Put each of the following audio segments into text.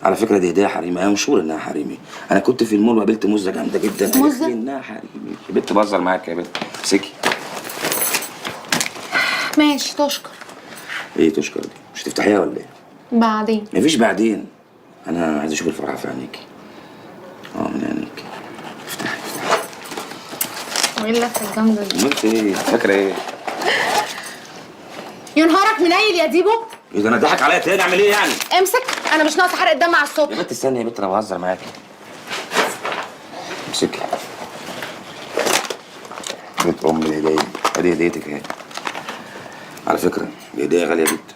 على فكرة دي هديه حريمي، انا مشهور انها حريمي. انا كنت في المول وقابلت موزة جامدة جدا. موزة؟ انها حريمي. يا بنت بهزر معاك يا بنت، امسكي. ماشي تشكر. ايه تشكر دي؟ مش هتفتحيها ولا ايه؟ بعدين. مفيش بعدين، انا عايز اشوف الفرحة في عينيكي. من عينيكي. افتحي افتحي. وايه اللفة الجامدة دي؟ امال ايه؟ فاكره ايه؟ يا نهارك منيل يا ديبو. ايه ده، انا ضحك عليا تاني؟ اعمل ايه يعني؟ امسك، انا مش ناقصه حرق دم على الصبح. يا بنت استني يا بنت، انا بهزر معاكي. امسكي. بنت ام الهدية، ادي هديتك اهي. على فكرة دي هديه غالية جدا.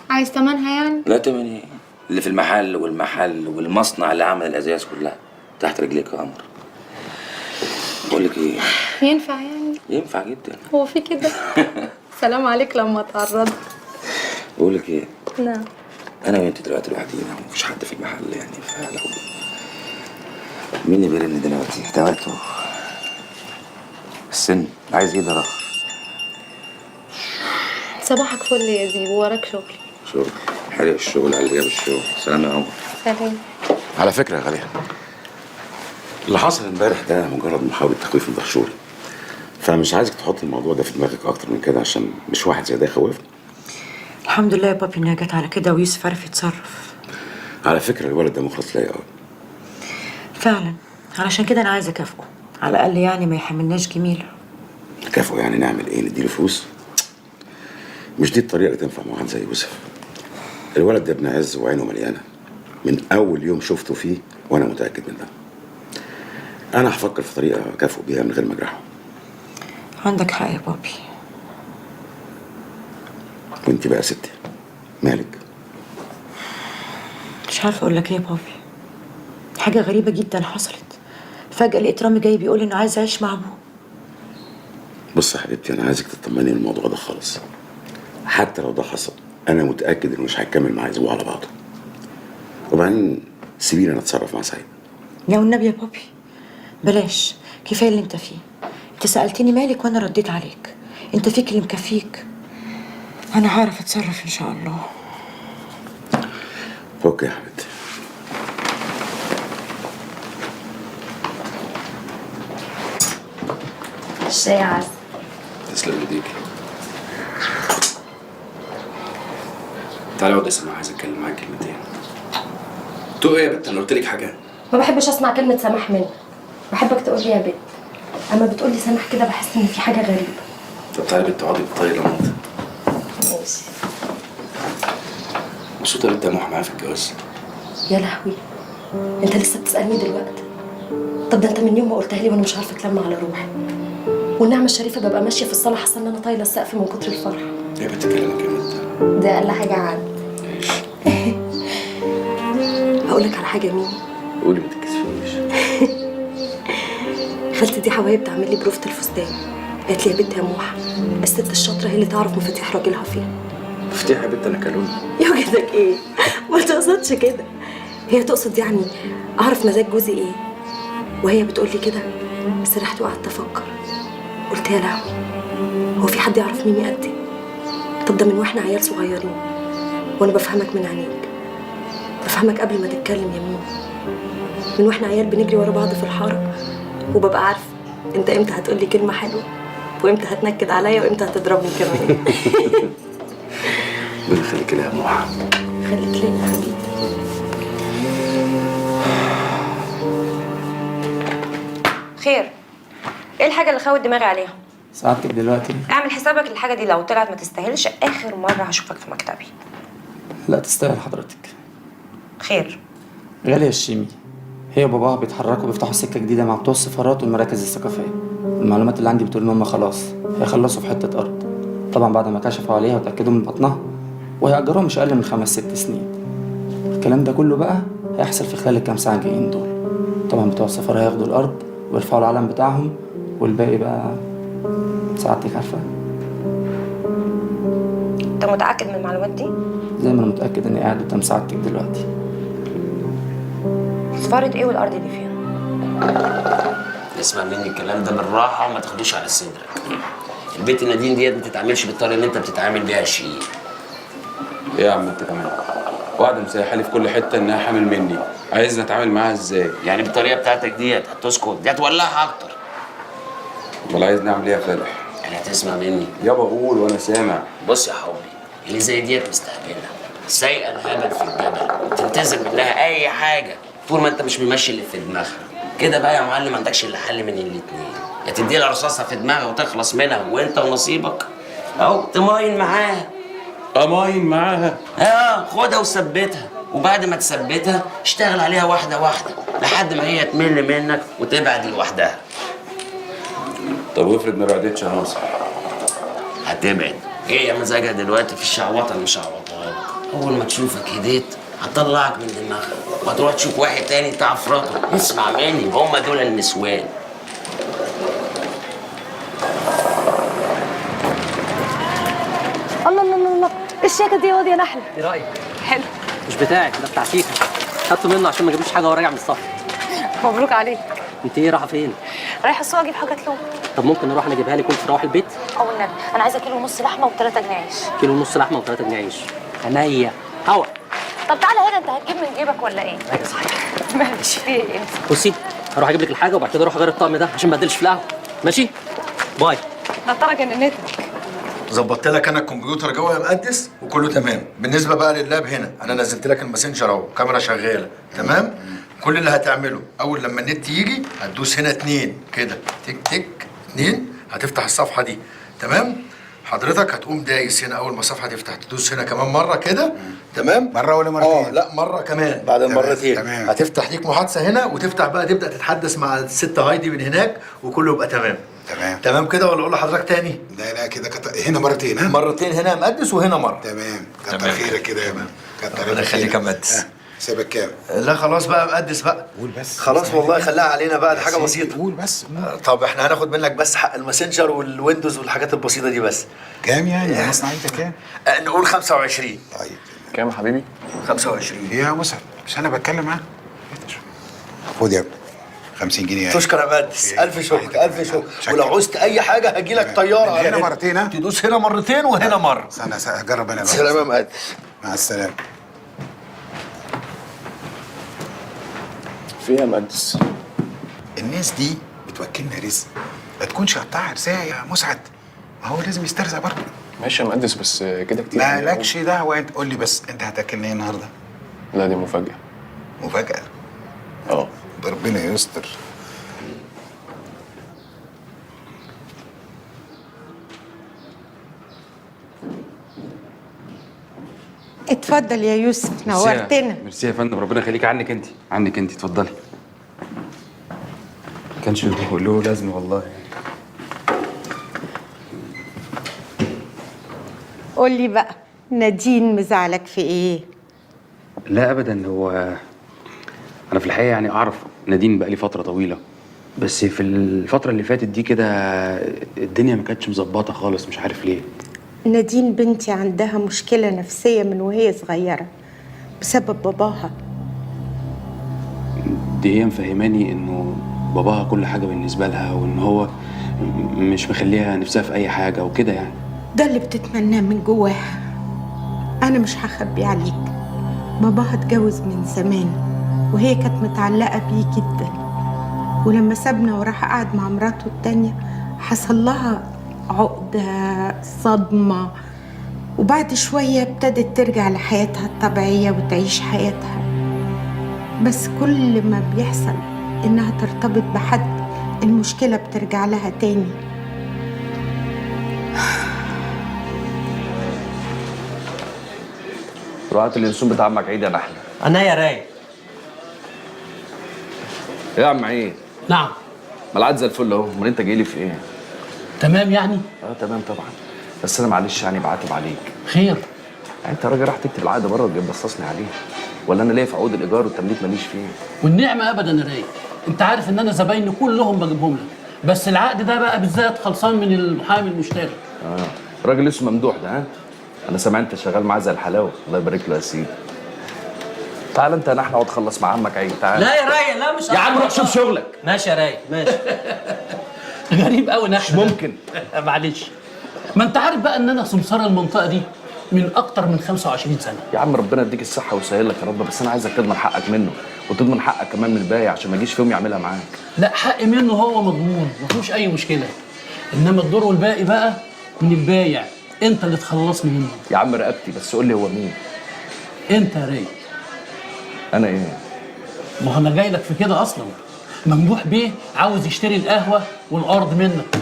عايز تمنها يعني؟ لا تمن ايه؟ اللي في المحل والمحل والمصنع اللي عمل الازاز كلها تحت رجليك يا قمر. بقول لك ايه؟ ينفع يعني؟ ينفع جدا. هو في كده؟ سلام عليك لما تعرضت. بقول لك ايه؟ نعم. انا وانت دلوقتي لوحدينا ومفيش حد في المحل يعني، فلو مين اللي بيرن دلوقتي؟ ده وقته. السن عايز ايه ده رخ؟ صباحك فل يا زيبو، وراك شغل. شغل؟ حرق الشغل على اللي جاب الشغل. سلام يا عمر. سلام. على فكرة يا غالية، اللي حصل امبارح ده مجرد محاولة تخويف الدهشوري، فمش عايزك تحط الموضوع ده في دماغك أكتر من كده، عشان مش واحد زي ده يخوفني. الحمد لله يا بابي إنها جت على كده ويوسف عرف يتصرف. على فكرة الولد ده مخلص ليا قوي. فعلا، علشان كده أنا عايزة أكافئه، على الأقل يعني ما يحملناش جميلة. نكافئه يعني نعمل إيه؟ نديله فلوس؟ مش دي الطريقة اللي تنفع مع واحد زي يوسف. الولد ده ابن عز وعينه مليانة، من أول يوم شفته فيه وأنا متأكد من ده. أنا هفكر في طريقة أكافئه بيها من غير ما أجرحه. عندك حق يا بابي. وأنت بقى يا ستي مالك؟ مش عارفة أقول لك إيه يا بابي. حاجة غريبة جدا حصلت. فجأة لقيت رامي جاي بيقول إنه عايز يعيش مع أبوه. بص يا حبيبتي، أنا عايزك تطمني من الموضوع ده خالص. حتى لو ده حصل أنا متأكد إنه مش هيكمل مع أسبوع على بعضه. وبعدين سيبيني أنا أتصرف مع سعيد. يا والنبي يا بابي بلاش، كفاية اللي أنت فيه. أنت سألتني مالك وأنا رديت عليك. أنت فيك اللي مكفيك. أنا هعرف أتصرف إن شاء الله. okay يا حبيبتي. الشاي عسل. تسلم ايديك. تعالي اقعد يا سماح، عايز اتكلم معاك كلمتين. تو ايه يا بنت؟ انا قلت لك حاجة؟ ما بحبش اسمع كلمة سماح منك. بحبك تقول لي يا بنت. اما بتقول لي سماح كده بحس ان في حاجة غريبة. طب تعالي يا بنت اقعدي بالطريقة لما انت. ماشي. مبسوطة يا بنت يا موحه معايا في الجواز؟ يا لهوي، انت لسه بتسالني دلوقتي؟ طب ده انت من يوم ما قلتها لي وانا مش عارفه اتلم على روحي. والنعمة الشريفة ببقى ماشية في الصاله حاسه ان انا طايله السقف من كتر الفرح. يا بنت كلامك يا بنت. ده اقل حاجة عندي. ماشي. هقول لك على حاجة مين؟ قولي ما تتكسفيش. خالتي دي حوايا بتعمل لي بروفه الفستان. قالت لي يا بنت يا موحه، الست الشاطره هي اللي تعرف مفاتيح راجلها فين. مفاتيح يا بنت انا كلوني. يا وجدك ايه؟ ما تقصدش كده. هي تقصد يعني اعرف مزاج جوزي ايه. وهي بتقول لي كده سرحت وقعدت افكر. قلت يا لهوي، هو في حد يعرف ميمي قدي؟ طب ده من واحنا عيال صغيرين وانا بفهمك من عينيك، بفهمك قبل ما تتكلم يا ميمي. من واحنا عيال بنجري ورا بعض في الحارة وببقى عارفه انت امتى هتقولي كلمة حلوة وامتى هتنكد عليا وامتى هتضربني كمان. ربنا يخليك ليا يا موحه. خليك ليا يا حبيبي. خير، ايه الحاجة اللي خوت دماغي عليها؟ سعادتك دلوقتي اعمل حسابك الحاجة دي لو طلعت ما تستاهلش آخر مرة هشوفك في مكتبي. لا تستاهل حضرتك. خير. غالية الشيمي هي وباباها بيتحركوا بيفتحوا سكة جديدة مع بتوع السفارات والمراكز الثقافية. المعلومات اللي عندي بتقول إن هم خلاص هيخلصوا في حتة أرض، طبعا بعد ما كشفوا عليها وتأكدوا من بطنها، وهيأجروها مش أقل من 5 6 سنين. الكلام ده كله بقى هيحصل في خلال الكام ساعة الجايين دول. طبعا بتوع السفارة هياخدوا الأرض ويرفعوا العلم بتاعهم، والباقي بقى سعادتك عارفة. انت متأكد من المعلومات دي؟ زي ما أنا متأكد إني قاعد قدام سعادتك دلوقتي. سفارة ايه والأرض دي فين؟ اسمع مني الكلام ده بالراحة وما تاخدوش على صدرك. البيت النادين ديت ما تتعاملش بالطريقة اللي أنت بتتعامل بيها يا شيخ. ايه يا عم انت كمان؟ واحدة مسيحه لي في كل حتة انها حامل مني، عايزني اتعامل معاها ازاي؟ يعني بالطريقة بتاعتك ديت هتسكت؟ دي هتولعها اكتر. امال عايزني اعمل ايه يا فالح؟ يعني هتسمع مني؟ يابا قول وانا سامع. بص يا حبي، اللي زي ديت مستهبله، سايقه الهبل في الجبل، تنتظر منها اي حاجة طول ما انت مش ممشي اللي في دماغها. كده بقى يا معلم ما عندكش الا حل من الاتنين، يا تدي لها رصاصة في دماغها وتخلص منها وانت ونصيبك، او تماين معاها. اماين معاها؟ اه، خدها وثبتها، وبعد ما تثبتها اشتغل عليها واحدة واحدة لحد ما هي تمل منك وتبعد لوحدها. طب وافرض ما بعدتش يا ناصر؟ هتبعد. ايه يا مزاجها دلوقتي في الشعوطه المشعوطه، اول ما تشوفك هديت هتطلعك من دماغها وهتروح تشوف واحد تاني تعفرته. اسمع مني، هما دول النسوان. الله الله الله الله، ايه الشياكه دي يا واد يا نحله؟ ايه رايك؟ حلو. مش بتاعك ده، بتاع سيكا. خدته منه عشان ما جابليش حاجة وهو راجع من السفر. مبروك عليك. انت ايه رايحة فين؟ رايحة السوق اجيب حاجة لهم. طب ممكن اروح انا اجيبها لك وانت تروحي البيت؟ او النبي انا عايزه كيلو ونص لحمه و3 جنيه عيش. كيلو ونص لحمه و3 جنيه عيش. عينيا هوا. طب تعالى هنا، انت هتجيب من جيبك ولا ايه؟ ايوه صحيح. ماشي. في ايه انت؟ بصي، هروح اجيب لك الحاجة وبعد كده اروح اغير الطقم ده عشان ما ادلش في القهوة. ماشي؟ باي. ده ترى جننتك. ظبطت لك انا الكمبيوتر جوه يا مقدس وكله تمام. بالنسبة بقى لل lap هنا، انا نزلت لك ال Messenger اهو، كاميرا شغالة تمام. كل اللي هتعمله اول لما النت يجي هتدوس هنا 2 كده، تك تك 2، هتفتح الصفحة دي تمام. حضرتك هتقوم دايس هنا اول ما الصفحة تفتح، تدوس هنا كمان مرة كده تمام. مرة ولا مرتين؟ لا مرة كمان بعد المرتين. تمام. هتفتح ليك محادثة هنا وتفتح بقى تبدا تتحدث مع الست هايدي من هناك وكله يبقى تمام. تمام تمام كده ولا اقول لحضرتك تاني؟ لا لا كده هنا مرتين. ها مرتين هنا يا مقدس وهنا مرة. تمام، كتر خيرك كده يا مان، كتر ربنا يخليك يا مقدس. سيبك كام؟ لا خلاص بقى يا مقدس بقى. قول بس. خلاص والله خلاها علينا بقى، دي حاجة بسيطة. قول بس. طب احنا هناخد منك بس حق ال Messenger وال Windows والحاجات البسيطة دي بس. كام يعني؟ مصنعيتك كام؟ نقول 25. طيب كام يا حبيبي؟ 25. يا مسعد مش انا بتكلم معاك. خد يا ابني 50 جنيه. تشكر يا مهندس، الف شكر الف شكر. ولو عوزت اي حاجة هجي لك طيارة. هنا مرتين. ها تدوس هنا مرتين وهنا مرة. استنى هجرب انا بقى. سلام يا مهندس. مع السلامة. في ايه يا مهندس؟ الناس دي بتوكلنا رزق، ما تكونش قطاع رزاق يا مسعد، ما هو لازم يسترزق برضه. ماشي يا مهندس بس كده كتير. مالكش دعوه انت، قول لي بس انت هتاكلني ايه النهارده؟ لا دي مفاجأة. مفاجأة؟ اه. ده ربنا يستر. اتفضل يا يوسف، نورتنا. ميرسي يا فندم، ربنا يخليك. عنك انت، عنك انت، اتفضلي. ما كانش له لازمه والله. قول لي بقى، نادين مزعلك في ايه؟ لا ابدا، هو انا في الحقيقة يعني اعرف نادين بقالي فترة طويلة، بس في الفترة اللي فاتت دي كده الدنيا ما كانتش مظبطه خالص، مش عارف ليه. نادين بنتي عندها مشكلة نفسية من وهي صغيرة بسبب باباها. دي هي مفهماني انه باباها كل حاجة بالنسبة لها، وان هو مش مخليها نفسها في اي حاجة وكده يعني. ده اللي بتتمناه من جواها. انا مش هخبي عليك، باباها اتجوز من زمان وهي كانت متعلقه بيه جدا، ولما سابنا وراح قعد مع مراته التانية حصل لها عقدة، صدمة، وبعد شوية ابتدت ترجع لحياتها الطبيعية وتعيش حياتها. بس كل ما بيحصل إنها ترتبط بحد المشكلة بترجع لها تاني. رعاة اليانسون بتاع عمك عيد يا نحلة. انا يا رايق. ايه يا عم عيد؟ نعم. ما العاد زي الفل اهو، امال انت جاي لي في ايه؟ تمام يعني؟ اه تمام طبعا، بس انا معلش يعني بعاتب عليك. خير؟ يعني انت راجل راح تكتب العقد بره وتجيب بصصني عليه، ولا انا ليا في عقود الايجار والتمليك ماليش فيه؟ والنعمة ابدا يا رايق، انت عارف ان انا زبايني كلهم بجيبهم لك، بس العقد ده بقى بالذات خلصان من المحامي المشتري. اه الراجل اسمه ممدوح ده. ها؟ انا سامع انت شغال معاه زي الحلاوة، الله يبارك له يا سيدي. تعال انت يا نحله اقعد خلص مع عمك عيد. تعال. لا يا رايق، لا مش يا عم روح شوف شغلك. ماشي يا رايق ماشي. غريب قوي نحله. مش ممكن. معلش، ما انت عارف بقى ان انا سمسار المنطقة دي، من اكتر من 25 سنة. يا عم ربنا يديك الصحة ويسهل لك يا رب، بس انا عايزك تضمن حقك منه وتضمن حقك كمان من البايع عشان ما يجيش فيهم يعملها معاك. لا، حق منه هو مضمون، ما فيهوش اي مشكلة، انما الدور والباقي بقى من البايع، انت اللي تخلصني منه. يا عم رقبتي، بس قول لي هو مين؟ انت يا رايق. انا ايه؟ ما هو انا جاي لك في كده اصلا. ممدوح بيه عاوز يشتري القهوة والارض منك،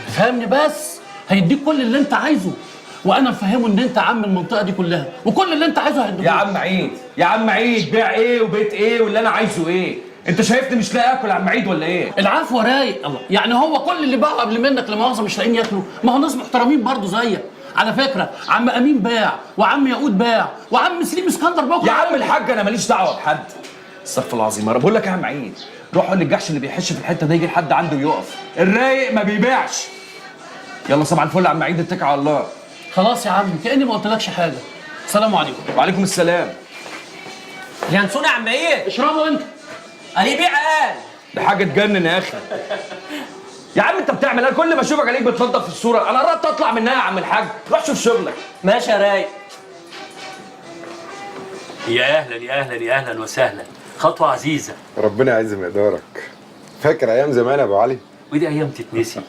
فهمني بس، هيديك كل اللي انت عايزه، وانا مفهمه ان انت عم المنطقة دي كلها وكل اللي انت عايزه هيديهولك. يا عم عيد، يا عم عيد، بيع ايه وبيت ايه واللي انا عايزه ايه؟ انت شايفني مش لاقي اكل يا عم عيد ولا ايه؟ العفو رايق. الله، يعني هو كل اللي باعوا قبل منك لا مؤاخذة مش لاقيين ياكلوا؟ ما هو ناس محترمين برضه زيك. على فكرة عم امين باع، وعم ياقوت باع، وعم سليم اسكندر باع. يا عم الحاج انا ماليش دعوه بحد. استغفر الله العظيم يا رب. بقول لك يا عم عيد، روح قول للجحش اللي بيحش في الحتة ده يجي لحد عنده ويقف، الرايق ما بيبيعش. يلا صباح الفل يا عم عيد، اتكل على الله. خلاص يا عم، كاني ما قلتلكش حاجة. السلام عليكم. وعليكم السلام. ينسون يا عم عيد. اشربوا انت. قال يبيع قال. ده حاجة تجنن يا اخي. يا عم انت بتعمل ايه؟ كل ما اشوفك عليك بتنطط في الصورة، انا قربت اطلع منها يا عم الحاج، روح شوف شغلك. ماشي يا رايق. يا اهلا يا اهلا يا اهلا وسهلا، خطوة عزيزه. ربنا يعز مقدارك. فاكر ايام زمان يا ابو علي؟ ودي ايام تتنسي؟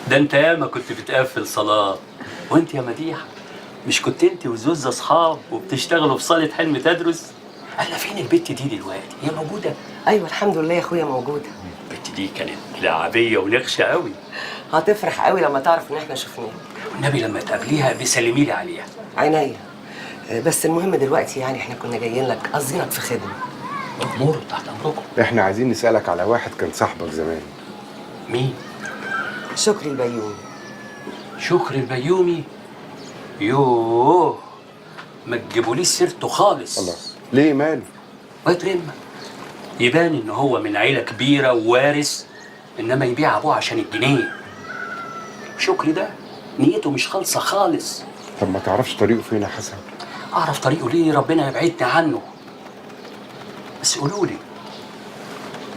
ده انت ياما كنت بتقفل صلاة، وانت يا مديحه مش كنت انت وزوز اصحاب وبتشتغلوا في صاله حلم تدرس؟ انا فين البت دي دلوقتي؟ هي موجودة؟ ايوه الحمد لله يا اخويا موجودة. البت دي كانت لعبيه ونخشه قوي. هتفرح قوي لما تعرف ان احنا شفناها. والنبي لما تقابليها بيسلمي لي عليها. عينيا. بس المهم دلوقتي يعني احنا كنا جايين لك قصدينك في خدمة. امور تحت امركم. احنا عايزين نسالك على واحد كان صاحبك زمان. مين؟ شكري البيومي. شكري البيومي؟ يوه، ما تجيبوليش سيرته خالص. الله، ليه ماله؟ ويترم يبان ان هو من عيله كبيرة ووارث، انما يبيع ابوه عشان الجنيه. شكري ده نيته مش خالصة خالص. طب ما تعرفش طريقه فين يا حسن؟ اعرف طريقه ليه؟ ربنا يبعدني عنه. بس قولوا لي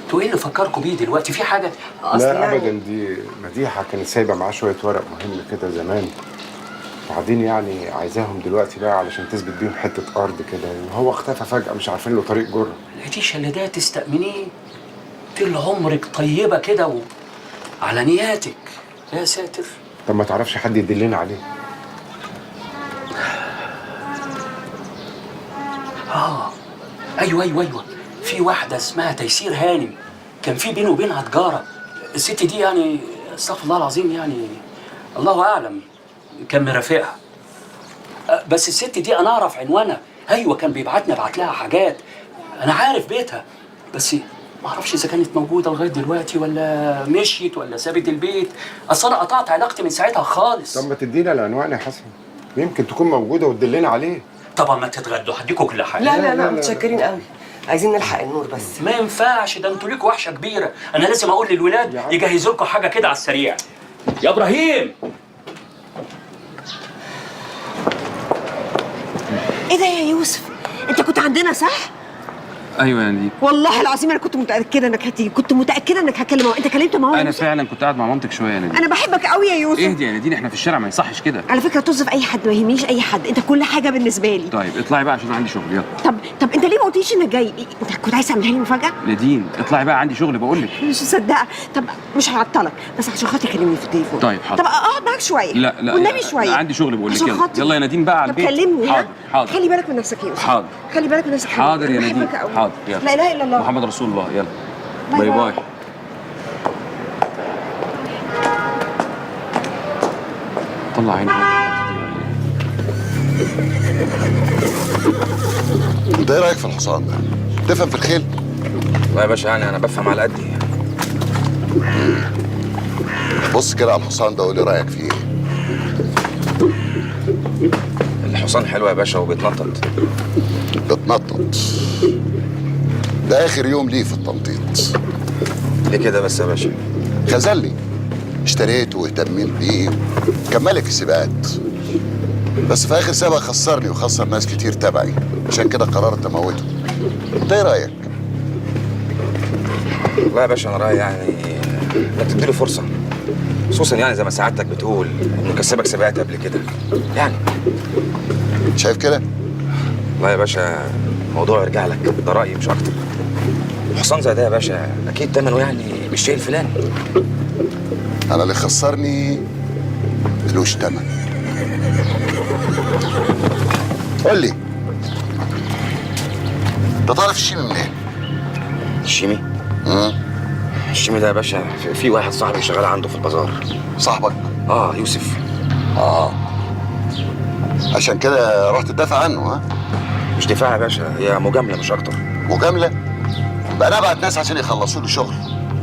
انتوا ايه اللي فكركم بيه دلوقتي؟ في حاجة؟ لا يعني ابدا، دي مديحه كانت سايبه معاه شوية ورق مهم كده زمان، وبعدين يعني عايزاهم دلوقتي بقى علشان تثبت بيهم حتة ارض كده، وهو اختفى فجاة مش عارفين له طريق جره. لقيتيش اللي ده تستأمنيه؟ طول عمرك طيبة كده وعلى نياتك. يا ساتر. طب ما تعرفش حد يدلنا عليه؟ ايوه ايوه ايوه، في واحدة اسمها تيسير هانم، كان في بينه وبينها تجارة. الست دي يعني استغفر الله العظيم، يعني الله اعلم كان مرافقها. بس الست دي انا اعرف عنوانها. ايوه كان بيبعتني ابعت لها حاجات، انا عارف بيتها، بس ما اعرفش اذا كانت موجودة لغاية دلوقتي ولا مشيت ولا سابت البيت. اصل انا قطعت علاقتي من ساعتها خالص. طب ما تدينا العنوان يا حسن، يمكن تكون موجودة وتدلنا عليه. طبعا ما تتغدوا، هديكوا كل حاجة. لا لا لا، متشكرين قوي، عايزين نلحق النور بس. ما ينفعش، ده انتوا ليكوا وحشة كبيرة، انا لازم اقول للولاد يجهزوا لكم حاجة كده على السريع. يا ابراهيم. ايه ده يا يوسف؟ انت كنت عندنا صح؟ ايوه يا نديم. والله العظيم انا كنت متاكدة انك هتيجي، كنت متاكدة انك هتكلم ماما. انت كلمت ماما؟ انا فعلا كنت قاعد مع مامتك شوية يا نديم. انا بحبك قوي يا يوسف. اهدي يا نديم، احنا في الشارع ما يصحش كده. على فكرة طز في اي حد، ما يهمنيش اي حد، انت كل حاجة بالنسبة لي. طيب اطلعي بقى عشان عندي شغل. يلا. طب انت ليه ما قلتليش انك جاي؟ انت كنت عايز تعملها لي مفاجاة؟ نديم اطلعي بقى عندي شغل بقول لك. مش مصدقه. طب مش هعطلك، بس عشان خاطري كلمني في التليفون. طيب حاضر. طب اقعد معاك شوية. لا لا والنبي شوية، لا عندي شغل بقول لك. يلا يلا يا نديم بقى على البيت. طب كلمني. حاضر حاضر. خلي بالك من نفسك يا يوسف. حاضر. خلي بالك من نفسك. حاضر يا نديم. حاضر. يلا. لا اله الا الله محمد رسول الله. يلا bye bye. طلع عيني. انت ايه رايك في الحصان ده؟ تفهم في الخيل؟ والله يا باشا يعني انا بفهم على قدي. بص كده على الحصان ده وقول لي رايك فيه ايه؟ الحصان حلو يا باشا وبيتنطط. بيتنطط؟ ده اخر يوم ليه في التنطيط. ليه كده بس يا باشا؟ خذلني، اشتريته واهتميت بيه كان ملك السباقات، بس في اخر سباق خسرني وخسر ناس كتير تبعي، عشان كده قررت اموته. انت ايه رايك؟ والله يا باشا انا رايي يعني انك تديله فرصة، خصوصا يعني زي ما سعادتك بتقول انه كسبك سباقات قبل كده. يعني شايف كده؟ لا يا باشا، الموضوع يرجع لك، ده رأيي مش أكتر. حصان زي ده يا باشا أكيد تمنه يعني بالشيء الفلاني. أنا اللي خسرني ملوش تمن. قول لي، أنت تعرف الشيمي منين؟ الشيمي؟ الشيمي ده يا باشا في واحد صاحبي شغال عنده في البازار. صاحبك؟ اه، يوسف. اه، عشان كده رحت تدافع عنه؟ ها؟ مش دفاع يا باشا، هي مجاملة مش أكتر. مجاملة؟ بقى أنا أبعت ناس عشان يخلصوا لي شغل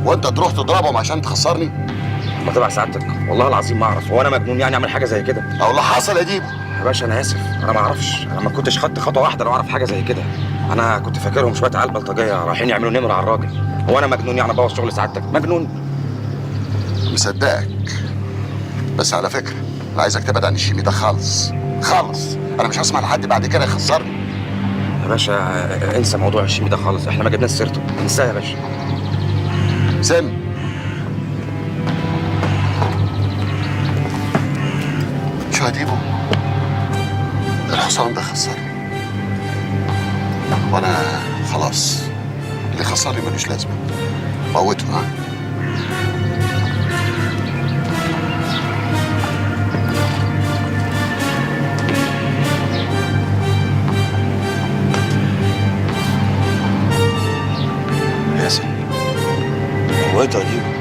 وأنت تروح تضربهم عشان تخسرني؟ ما تبع سعادتك، والله العظيم ما أعرف، هو أنا مجنون يعني أعمل حاجة زي كده؟ أو اللي حصل يا ديبو. يا باشا أنا آسف، أنا ما أعرفش، أنا ما كنتش خدت خطوة واحدة لو أعرف حاجة زي كده. أنا كنت فاكرهم شوية عيال بلطجية رايحين يعملوا نمرة على الراجل. هو أنا مجنون يعني أبوظ شغل سعادتك؟ مجنون؟ مصدقك، بس على فكرة أنا عايزك تبعد عن الشيمي ده خالص خالص، أنا مش هسمع لحد بعد كده يخسرني. يا باشا انسى موضوع الشيمي ده خالص، احنا ما جبناش سيرته، انساه يا باشا. سامي، شو هديبه؟ الحصان ده خسرني، وانا خلاص اللي خسرني ملوش لازمه، موته. ها؟ ياسر، موته يا ديبو.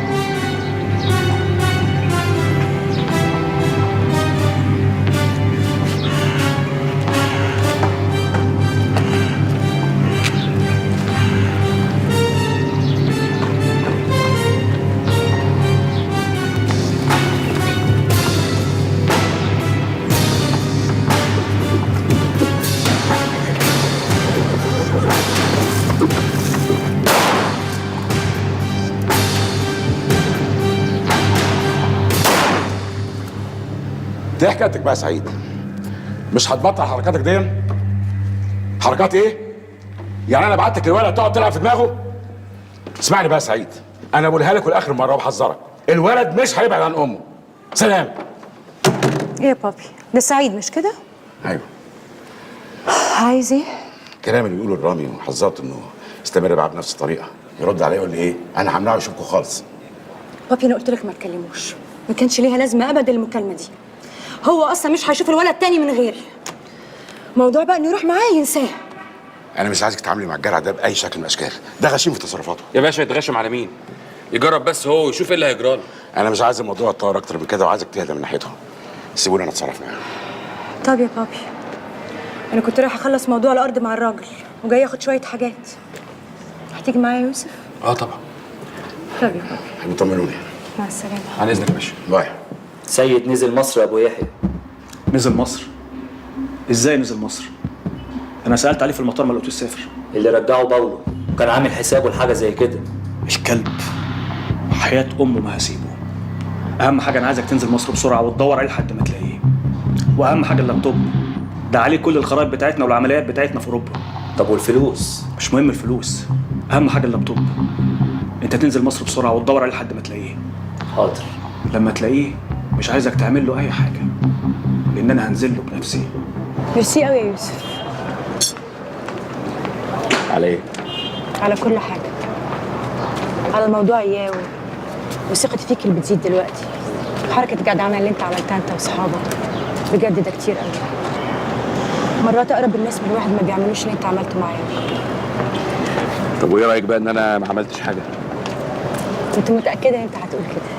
دي حكايتك بقى يا سعيد، مش هتبطل حركاتك دي؟ حركات ايه؟ يعني انا بعتك الولد تقعد تلعب في دماغه؟ اسمعني بقى يا سعيد، انا بقولها لك ولاخر مرة وبحذرك، الولد مش هيبعد عن امه. سلام. ايه يا بابي؟ ده سعيد مش كده؟ ايوه. عايز ايه؟ الكلام اللي بيقوله الرامي، وحذرته انه يستمر معاه بنفس الطريقة، يرد عليا يقول لي ايه؟ انا همنعه يشوفكم خالص. بابي انا قلت لك ما تكلموش، ما كانش ليها لازمه ابدا المكالمة دي. هو اصلا مش هيشوف الولد تاني من غيري. موضوع بقى انه يروح معايا ينساه. انا مش عايزك تتعاملي مع الجدع ده باي شكل من الاشكال، ده غشيم في تصرفاته. يا باشا يتغشم على مين؟ يجرب بس هو ويشوف ايه اللي هيجراله. انا مش عايز الموضوع يتطور اكتر من كده، وعايزك تهدى من ناحيته. سيبوني انا اتصرف معاه. طب يا بابي، انا كنت رايحة اخلص موضوع الارض مع الراجل وجاي اخد شوية حاجات. هتيجي معايا يا يوسف؟ اه طبعا. طب يا بابي طمنوني. مع السلامة. عن اذنك يا باشا. باي. سيد نزل مصر يا ابو يحيى. نزل مصر؟ ازاي نزل مصر؟ انا سالت عليه في المطار ما لقيتوش سافر. اللي رجعه باولو كان عامل حسابه لحاجة زي كده. الكلب، حياة امه ما هسيبه. اهم حاجة انا عايزك تنزل مصر بسرعة وتدور عليه لحد ما تلاقيه. واهم حاجة اللابتوب ده عليه كل الخرائط بتاعتنا والعمليات بتاعتنا في اوروبا. طب والفلوس؟ مش مهم الفلوس، اهم حاجة اللابتوب. انت تنزل مصر بسرعة وتدور عليه لحد ما تلاقيه. حاضر. لما تلاقيه مش عايزك تعمل له اي حاجة، لان انا هنزل له بنفسي. ميرسي قوي يا يوسف. على ايه؟ على كل حاجة، على الموضوع اياه وثقتي فيك اللي بتزيد دلوقتي، حركة الجدعنه اللي انت عملتها انت واصحابك بجد ده كتير قوي. مرات اقرب الناس من الواحد ما بيعملوش اللي انت عملته معايا. طب وايه رايك بقى ان انا ما عملتش حاجة؟ كنت متاكدة ان انت هتقول كده.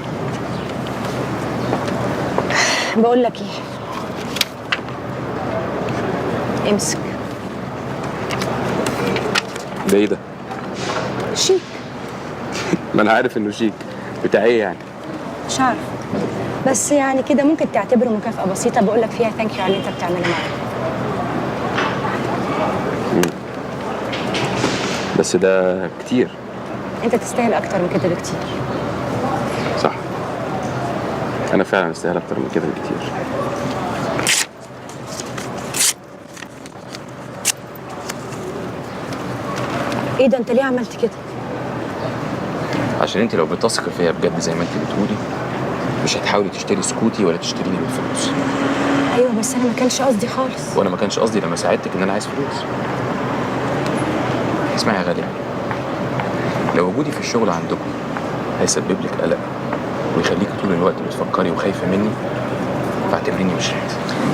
بقول لك ايه، امسك. ده ايه ده؟ شيك. ما انا عارف انه شيك. بتاع ايه يعني؟ مش عارفه، بس يعني كده ممكن تعتبره مكافأة بسيطة بقول لك فيها thank you على اللي انت بتعمله معايا. بس ده كتير. انت تستاهل اكتر من كده بكتير. صح، انا فعلا استاهل اكتر من كده بكتير. ايه ده، انت ليه عملت كده؟ عشان انت لو بتثقي فيا بجد زي ما انت بتقولي مش هتحاولي تشتري سكوتي ولا تشتريني بالفلوس. ايوه بس انا ما كانش قصدي خالص. وانا ما كانش قصدي لما ساعدتك ان انا عايز فلوس. اسمعي يا غالية، لو وجودي في الشغل عندكم هيسبب لك قلق ويخليكي طول الوقت بتفكري وخايفة مني، فاعتبريني مشيت.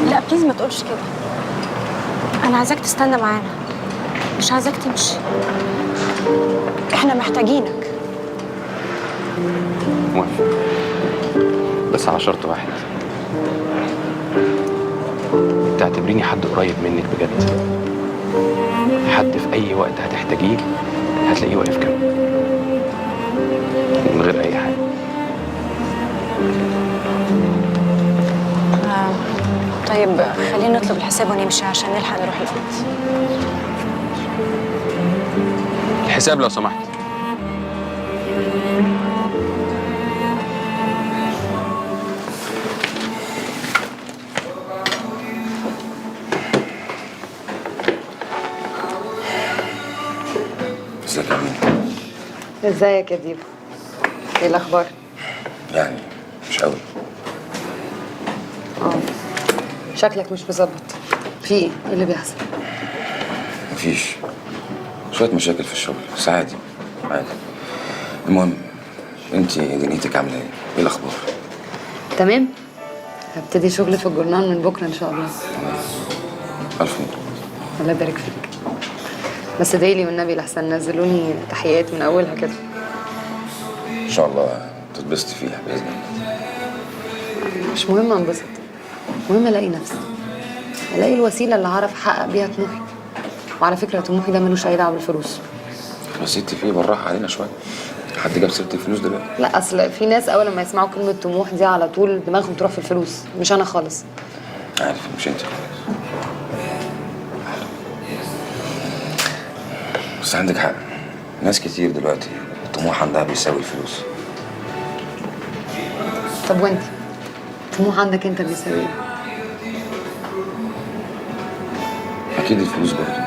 لا please ما تقولش كده، انا عايزاك تستنى معانا، مش عايزاك تمشي، احنا محتاجينك. موافق، بس على شرط واحد، تعتبريني حد قريب منك بجد، حد في اي وقت هتحتاجيه هتلاقيه واقف جنبك من غير اي حاجة. طيب خلينا نطلب الحساب ونمشي عشان نلحق نروح البيت. الحساب لو سمحت. ازيك يا مين؟ ازيك يا ديبو؟ ايه الاخبار؟ يعني مش قوي. شكلك مش مظبط، في ايه؟ ايه اللي بيحصل؟ مفيش، شوية مشاكل في الشغل بس عادي عادي. المهم انت دنيتك عاملة ايه؟ ايه الأخبار؟ تمام، هبتدي شغل في الجورنال من بكرة إن شاء الله. ألف مبروك. الله يبارك فيك. بس ادعيلي والنبي لحسن نزلوني تحيات من أولها كده. إن شاء الله تتبسطي فيها بإذن الله. مش مهم أنبسط، المهم ألاقي نفسي، ألاقي الوسيلة اللي هعرف أحقق بيها طموحي. وعلى فكرة طموحي ده ملوش أي دعوة بالفلوس. يا ستي فيه بالراحة علينا شوية، حد جاب سيرة الفلوس دلوقتي؟ لا أصل في ناس أول ما يسمعوا كلمة طموح دي على طول دماغهم تروح في الفلوس، مش أنا خالص. عارف مش أنت خالص، بس عندك حق، ناس كتير دلوقتي الطموح عندها بيساوي الفلوس. طب وأنت؟ الطموح عندك أنت بيساوي إيه؟ أكيد الفلوس برضه،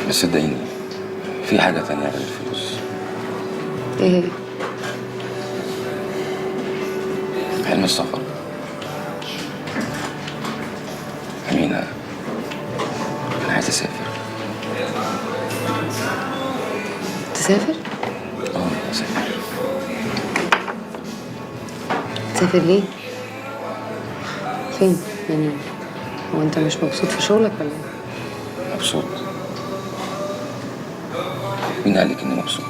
بس صدقيني في حاجة تانية غير الفلوس. إيه هي؟ حلم السفر. أمينة أنا عايز أسافر. تسافر؟ آه أسافر. تسافر ليه؟ فين؟ يعني هو أنت مش مبسوط في شغلك ولا إيه؟ مبسوط؟ مين قال لك إني مبسوط؟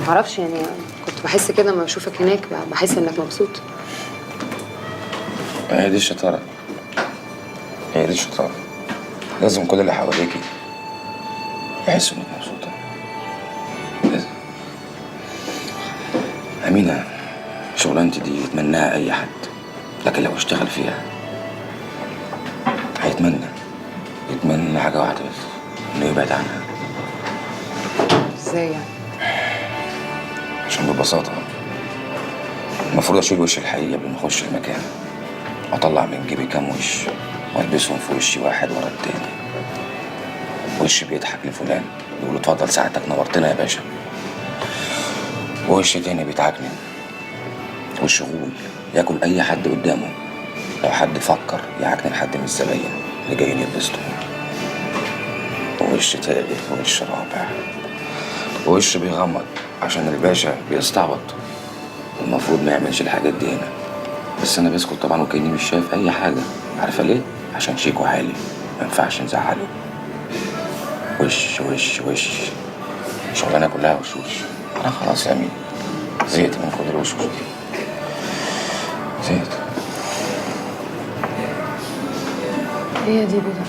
معرفش يعني، كنت بحس كده لما بشوفك هناك بحس إنك مبسوط. هي دي الشطارة، هي دي الشطارة. لازم كل اللي حواليكي يحسوا إنك مبسوطة. لازم. أمينة شغلانتي دي يتمناها أي حد، لكن لو اشتغل فيها هيتمنى يتمنى حاجة واحدة بس، إنه يبعد عنها. إزاي يعني؟ عشان ببساطة المفروض أشيل وش الحقيقي قبل ما أخش المكان، أطلع من جيبي كام وش وألبسهم في وشي واحد ورا التاني. وش بيضحك لفلان يقول له اتفضل ساعتك نورتنا يا باشا، ووش تاني بيتعكنن، وش غول ياكل أي حد قدامه لو حد فكر يعكنن حد من الزباين اللي جايين يتبسطوا، ووش تالت ووش رابع، ووش بيغمض عشان الباشا بيستعبط. المفروض ما يعملش الحاجات دي هنا، بس انا بسكت طبعا وكاني مش شايف اي حاجة. عارفه ليه؟ عشان شيكو عالي ما ينفعش نزعله. وش وش وش، شغلانة كلها وشوش. انا خلاص يا امين زهقت من كل الوشوش دي، زهقت. ايه يا ديبو ده؟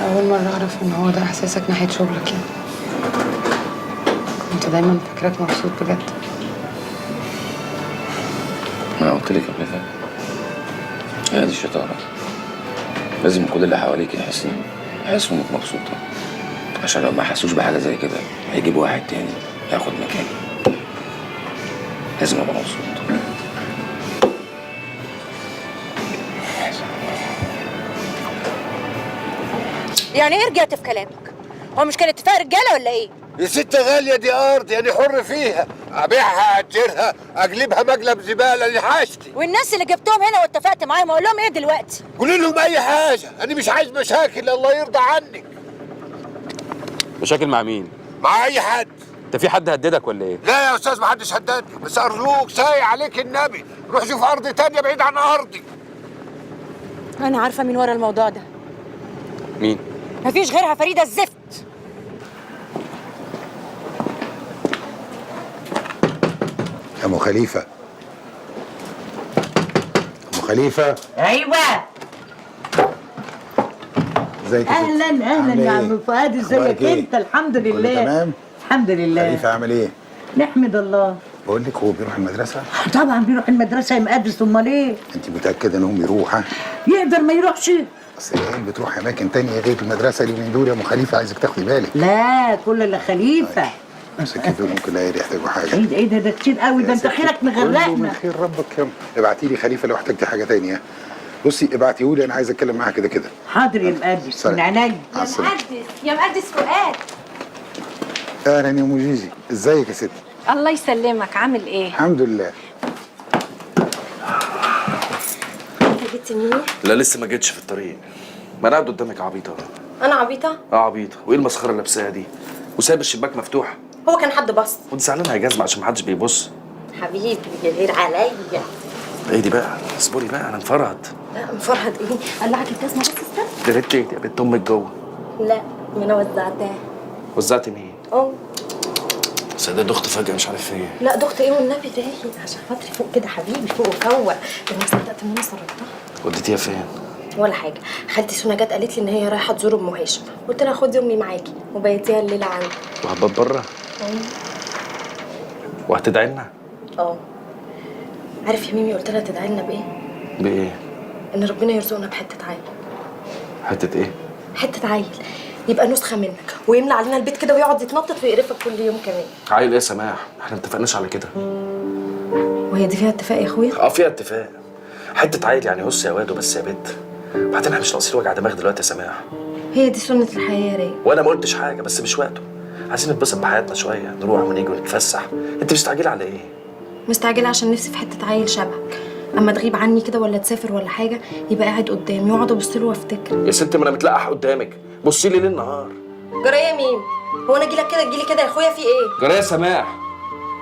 اول مرة اعرف ان هو ده احساسك ناحية شغلك يعني. كنت دايما فاكراك مبسوط بجد. ما انا قلت لك قبل كده، هي دي الشطارة. لازم كل اللي حواليك يحسوا انك مبسوطة، عشان لو ما حسوش بحاجة زي كده هيجيبوا واحد تاني ياخد مكاني. لازم ابقى مبسوط. يعني ايه رجعت في كلامك؟ هو مش كان اتفاق رجاله ولا ايه؟ يا ست غالية دي ارض، يعني حر فيها، ابيعها اجرها اجلبها مقلب زبالة، دي حاجتي. والناس اللي جبتهم هنا واتفقت معاهم اقول لهم ايه دلوقتي؟ قولي لهم اي حاجة، انا مش عايز مشاكل، الله يرضى عنك. مشاكل مع مين؟ مع اي حد. انت في حد هددك ولا ايه؟ لا يا استاذ، ما حدش هددني، بس ارجوك سايق عليك النبي، روح شوف ارض تانية بعيد عن ارضي. انا عارفه مين ورا الموضوع ده. مين؟ مفيش غيرها، فريدة الزفت. يا ام خليفة، ام خليفة. ايوه، ازيك؟ اهلا اهلا يا عم فؤاد، ازيك انت؟ الحمد لله تمام، الحمد لله. خليفة عامل ايه؟ نحمد الله. بقول لك، هو بيروح المدرسة؟ طبعا بيروح المدرسة يا مقدس، امال ايه؟ انت متاكدة ان هو بيروح؟ ها؟ يقدر ما يروحش؟ اصل العيال بتروح اماكن تانية غير المدرسة اليومين دول يا ام خليفة، عايزك تاخدي بالك. لا كل اللي خليفة. امسكي دول، ممكن العيال يحتاجوا حاجة. ايه ده، ده كتير قوي ده، انت خيرك مغرقنا. كله من خير ربك. يا ابعتي لي خليفة لو احتجتي حاجة تانية. بصي ابعتيه لي، انا عايز اتكلم معاها كده كده. حاضر يا مقدس، من عينيا. يا مقدس، يا مقدس فؤاد. اهلا يا ام جيجي، ازيك يا ستي؟ الله يسلمك، عامل ايه؟ الحمد لله. انت جيت ميمي؟ لا لسه ما جيتش، في الطريق. ما انا قاعد قدامك عبيطه. انا عبيطه؟ اه عبيطه، وايه المسخره اللي لابساها دي؟ وسايب الشباك مفتوح. هو كان حد بص؟ وانت زعلانة يا جزمه عشان ما حدش بيبص. حبيبي غير عليا. ايه دي بقى؟ اصبري بقى، انا مفرهد. لا مفرهد ايه؟ قلعك الجزمة بس استنى. يا ريت يا بنت امك جوه. لا ما انا وزعتها. وزعت مين؟ اه بس ده ضغط فجأة مش عارف ايه. لا ضغط ايه والنبي، رايق عشان خاطري فوق كده حبيبي، فوق وفوق. ده انا صدقت ان انا صرفتها. وديتيها فين؟ ولا حاجة، خالتي سونا جت قالت لي ان هي رايحة تزور ام هاشم، قلت لها خدي امي معاكي وبيتيها الليلة عندي. وهتبات بره؟ وهتدعي لنا؟ اه. عارف يا ميمي قلت لها تدعي لنا بايه؟ بايه؟ ان ربنا يرزقنا بحته عيل. حتة ايه؟ حتة عيل يبقى نسخه منك ويملى علينا البيت كده ويقعد يتنطط ويقرفك كل يوم كمان. عيل ايه يا سماح؟ احنا ما اتفقناش على كده. وهي دي فيها اتفاق يا اخويا؟ اه فيها اتفاق. حتة عيل يعني هص يا واد وبس يا بت. بعدين احنا مش ناقصين وجع دماغ دلوقتي يا سماح. هي دي سنة الحياة يا رايق. وانا ما قلتش حاجة بس مش وقته. عايزين نتبسط بحياتنا شوية، نروح ونيجي ونتفسح. انت مستعجلة على ايه؟ مستعجلة عشان نفسي في حتة عيل شبهك. اما تغيب عني كده ولا تسافر ولا حاجة يبقى قاعد قدامي واقعد ابص له وافتكر. يا ست ما انا متلقح قدامك، بصي لي ليل نهار. جرى يا ميم، هو انا اجي لك كده تجي لي كده يا اخويا في ايه؟ جرى يا سماح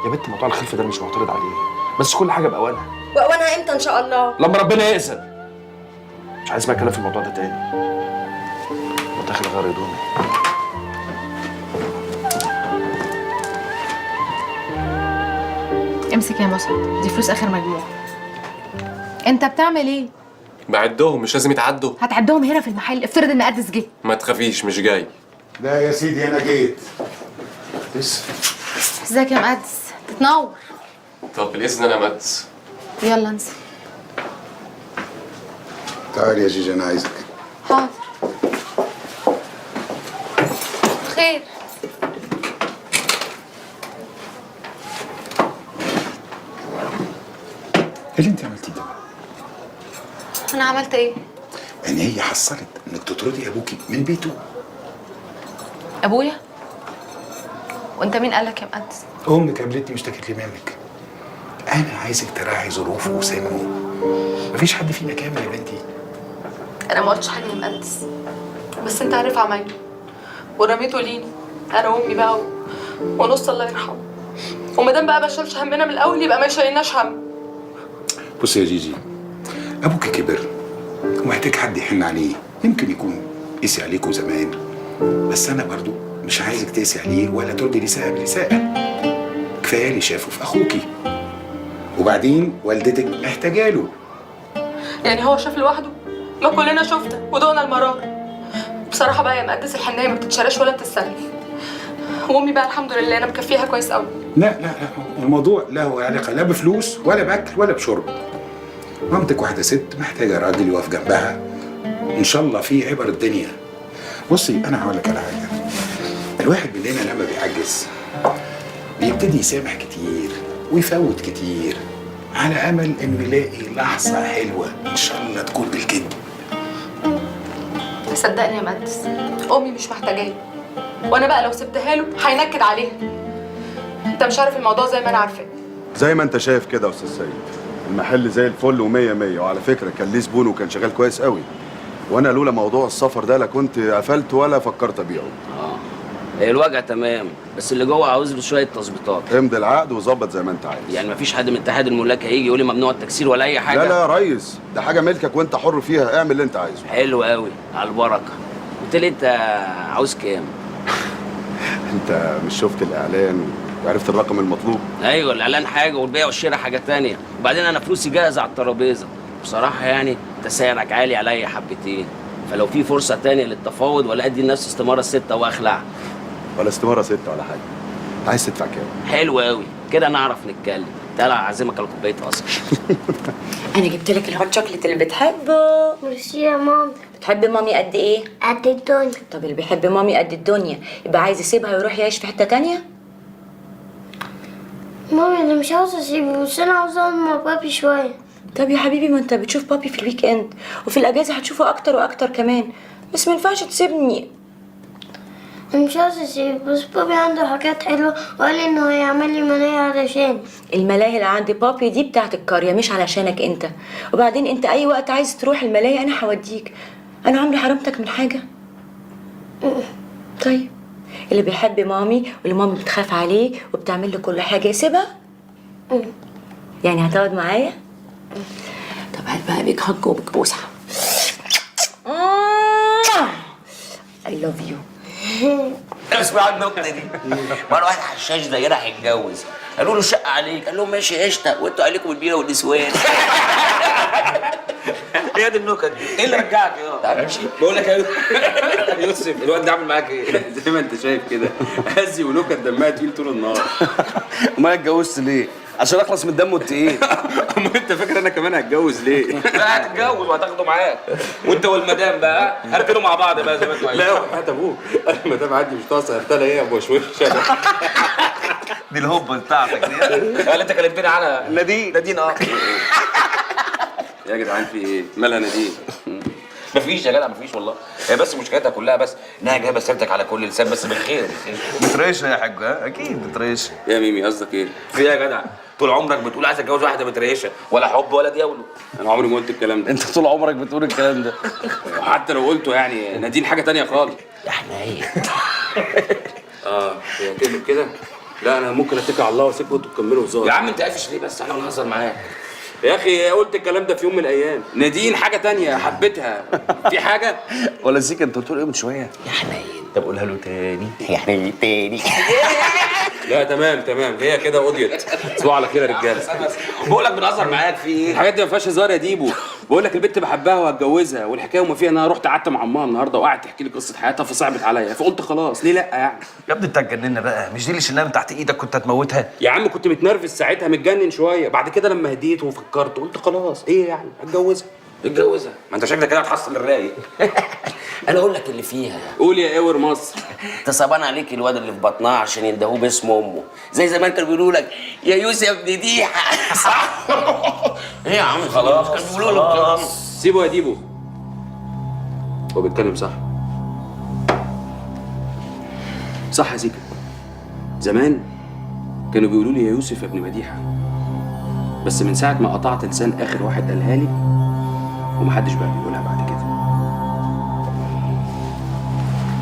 يا بنت، موضوع الخلفة ده مش معترض عليه، بس كل حاجة باوانها. واوانها امتى ان شاء الله؟ لما ربنا يأذن. مش عايز بقى كلام في الموضوع ده تاني. انا داخل اغير هدومي. امسك يا مسعد، دي فلوس اخر مجموعة. انت بتعمل ايه؟ بعدهم، مش لازم يتعدوا. هتعدهم هنا في المحل؟ افترض ان قدس جه. ما تخافيش مش جاي. لا يا سيدي انا جيت. لسه. ازيك يا مقدس؟ تتنور. طب بالاذن انا مقدس. يلا انزل. تعالي يا جيجي انا عايزك. حاضر. خير. ايه اللي انت عملتيه ده؟ انا عملت ايه؟ ان هي حصلت انك تطردي ابوكي من بيته. ابويا؟ وانت مين قالك يا مقدس؟ امك قابلتني واشتكت لي منك. انا عايزك تراعي ظروفه وسنة. مفيش حد فينا كامل يا بنتي. انا ما قلتش حاجة يا مقدس، بس انت عارف عمايله ورميته لينا انا وامي بقى ونص الله يرحمه. وما دام بقى ما شالش همنا من الاول يبقى ما يشيلناش هم. بصي يا جيجي، ابوك كبر ومحتاج حد يحن عليه. يمكن يكون قسي عليكوا زمان، بس انا برضو مش عايزك تقسي عليه ولا تردي لساءة بلساءة. كفاية اللي شافه في اخوكي. وبعدين والدتك محتاجه له. يعني هو شاف لوحده؟ ما كلنا شفنا ودقنا المرار. بصراحة بقى يا مقدس الحنيه ما بتتشراش ولا بتتسلف. وامي بقى الحمد لله انا مكفيها كويس قوي. لا لا لا، الموضوع له علاقة لا بفلوس ولا باكل ولا بشرب. مامتك واحدة ست محتاجه راجل يقف جنبها. ان شاء الله في عبر الدنيا. بصي انا هقول لك على حاجة. الواحد مننا لما بيعجز بيبتدي يسامح كتير ويفوت كتير على امل انه يلاقي لحظة حلوة ان شاء الله تكون بالكذب. صدقني يا مقدس امي مش محتاجاني، وانا بقى لو سبتها له هينكد عليها. انت مش عارف الموضوع زي ما انا عارفاه. زي ما انت شايف كده يا استاذ سيد، المحل زي الفل ومية مية، وعلى فكرة كان ليه زبون وكان شغال كويس قوي، وانا لولا موضوع السفر ده لا كنت قفلت ولا فكرت ابيعه. الوجع تمام، بس اللي جوه عاوز له شوية تظبيطات. امضي العقد وظبط زي ما انت عايز. يعني مفيش حد من اتحاد الملاك هيجي يقول لي ممنوع التكسير ولا اي حاجة؟ لا لا يا ريس، ده حاجة ملكك وانت حر فيها، اعمل اللي انت عايزه. حلو قوي، على البركة. قلت لي انت عاوز كام؟ انت مش شفت الاعلان وعرفت الرقم المطلوب؟ ايوه، الاعلان حاجة والبيع والشراء حاجة تانية، وبعدين انا فلوسي جاهزة على الترابيزة. بصراحة يعني انت سعرك عالي عليا حبتين، فلو في فرصة تانية للتفاوض ولا ادي لنفسي استماره 6 واخلع. ولا استماره 6 ولا حاجة. انت عايز تدفع كام؟ حلو قوي كده، نعرف نتكلم. تعالى اعزمك على كوباية قصب. انا جبت لك ال hot chocolate اللي بتحبه. ميرسي يا ماما. بتحب مامي قد ايه؟ قد الدنيا. طب اللي بيحب مامي قد الدنيا يبقى عايز يسيبها ويروح يعيش في حتة تانية؟ مامي انا مش عاوزه اسيبه، بس انا عاوزه اقعد مع بابي شوية. طب يا حبيبي ما انت بتشوف بابي في ال weekend، وفي الاجازة هتشوفه اكتر واكتر كمان، بس ما ينفعش تسيبني. انا مش عاوزه اسيبه، بس بابي عنده حاجات حلوة وقال لي انه هيعمل لي ملاهي علشان. الملاهي اللي عند بابي دي بتاعت القرية مش علشانك انت، وبعدين انت اي وقت عايز تروح الملاهي انا هوديك. انا عمري حرمتك من حاجة؟ طيب اللي بيحب مامي واللي مامي بتخاف عليه وبتعمل له كل حاجة يسيبها؟ يعني هتقعد معايا؟ طب هات بقى big hug و big بوسه. I love you. اسمع النكتة دي. مرة واحد حشاش زينا هيتجوز، قالوا له شق عليك، قال لهم ماشي قشطه، وانتوا عليكم البيره والنسوان. ايه دي النكت دي؟ ايه اللي رجعك يا؟ تعال امشي. بقول لك يا يوسف، الواد ده عامل معاك ايه؟ زي ما انت شايف كده، هزي ونكت دمها تقيل طول النهار. امال اتجوزت ليه؟ عشان اخلص من دمه التقيل. امال انت فاكر انا كمان هتجوز ليه؟ لا هتتجوز وهتاخده معاك، وانت والمدام بقى هرتلوا مع بعض بقى زي ما انتوا عايزين. لا وحياة ابوك، انا المدام عندي مش ناقصه هرتله. ايه يا ابو وشوش؟ دي الهوبه بتاعتك دي اللي انت كلمتني عنها. نادين. نادين اه. يا جدعان في ايه؟ مالها نادين؟ مفيش يا جدع، مفيش والله. هي بس مشكلتها كلها بس انها جايبه سيرتك على كل لسان، بس بالخير. بتريشها يا حاج؟ ها اكيد بتريشها. يا ميمي قصدك ايه؟ في ايه يا جدع؟ طول عمرك بتقول عايز اتجوز واحدة بتريشها، ولا حب ولا دياوله. انا عمري ما قلت الكلام ده. انت طول عمرك بتقول الكلام ده. وحتى لو قلته يعني نادين حاجة تانية خالص. يا حنين. اه هي تقلب كده؟ لا انا ممكن اتكل على الله واسيبكم انتوا تكملوا هزار. يا عم انت قافش ليه بس؟ احنا بنهزر معاك. يا اخي قلت الكلام ده في يوم من الايام. نادين حاجة تانية حبيتها. في حاجة؟ ولا زيك انت قلت له ايه من شوية؟ يا حنين. طب قولها له تاني. يا حنين تاني. لا تمام تمام، هي كده قضيت. تصبحوا على خير يا رجاله. بقول لك بنهزر معاك في ايه؟ الحاجات دي ما فيهاش هزار يا ديبو. بقول لك البت بحبها وهتجوزها، والحكاية وما فيها ان انا رحت قعدت مع امها النهارده وقعدت تحكي لي قصة حياتها فصعبت عليا، فقلت خلاص ليه لا يعني. يا ابني انت هتجننا بقى، مش دي اللي شلناها من تحت ايدك كنت هتموتها؟ يا عم كنت متنرفز ساعتها، متجنن شوية، بعد كده لما هديت وفكرت قلت خلاص ايه يعني هتجوزها. اتجوزها، ما انت شكلك كده هتحصل الرايق. انا اقول لك اللي فيها. قول يا اور مصر. انت صعبان عليك الواد اللي في بطنها عشان يندهوه باسم امه، زي زمان كانوا بيقولوا لك يا يوسف ابن ديحه. صح؟ ايه يا عم خلاص كانوا بيقولوا لك. سيبه يا ديبو، هو بيتكلم صح. صح يا سيكا، زمان كانوا بيقولوا لي يا يوسف يا ابن مديحه، بس من ساعة ما قطعت لسان اخر واحد قالها لي ومحدش بقى بيقولها بعد كده.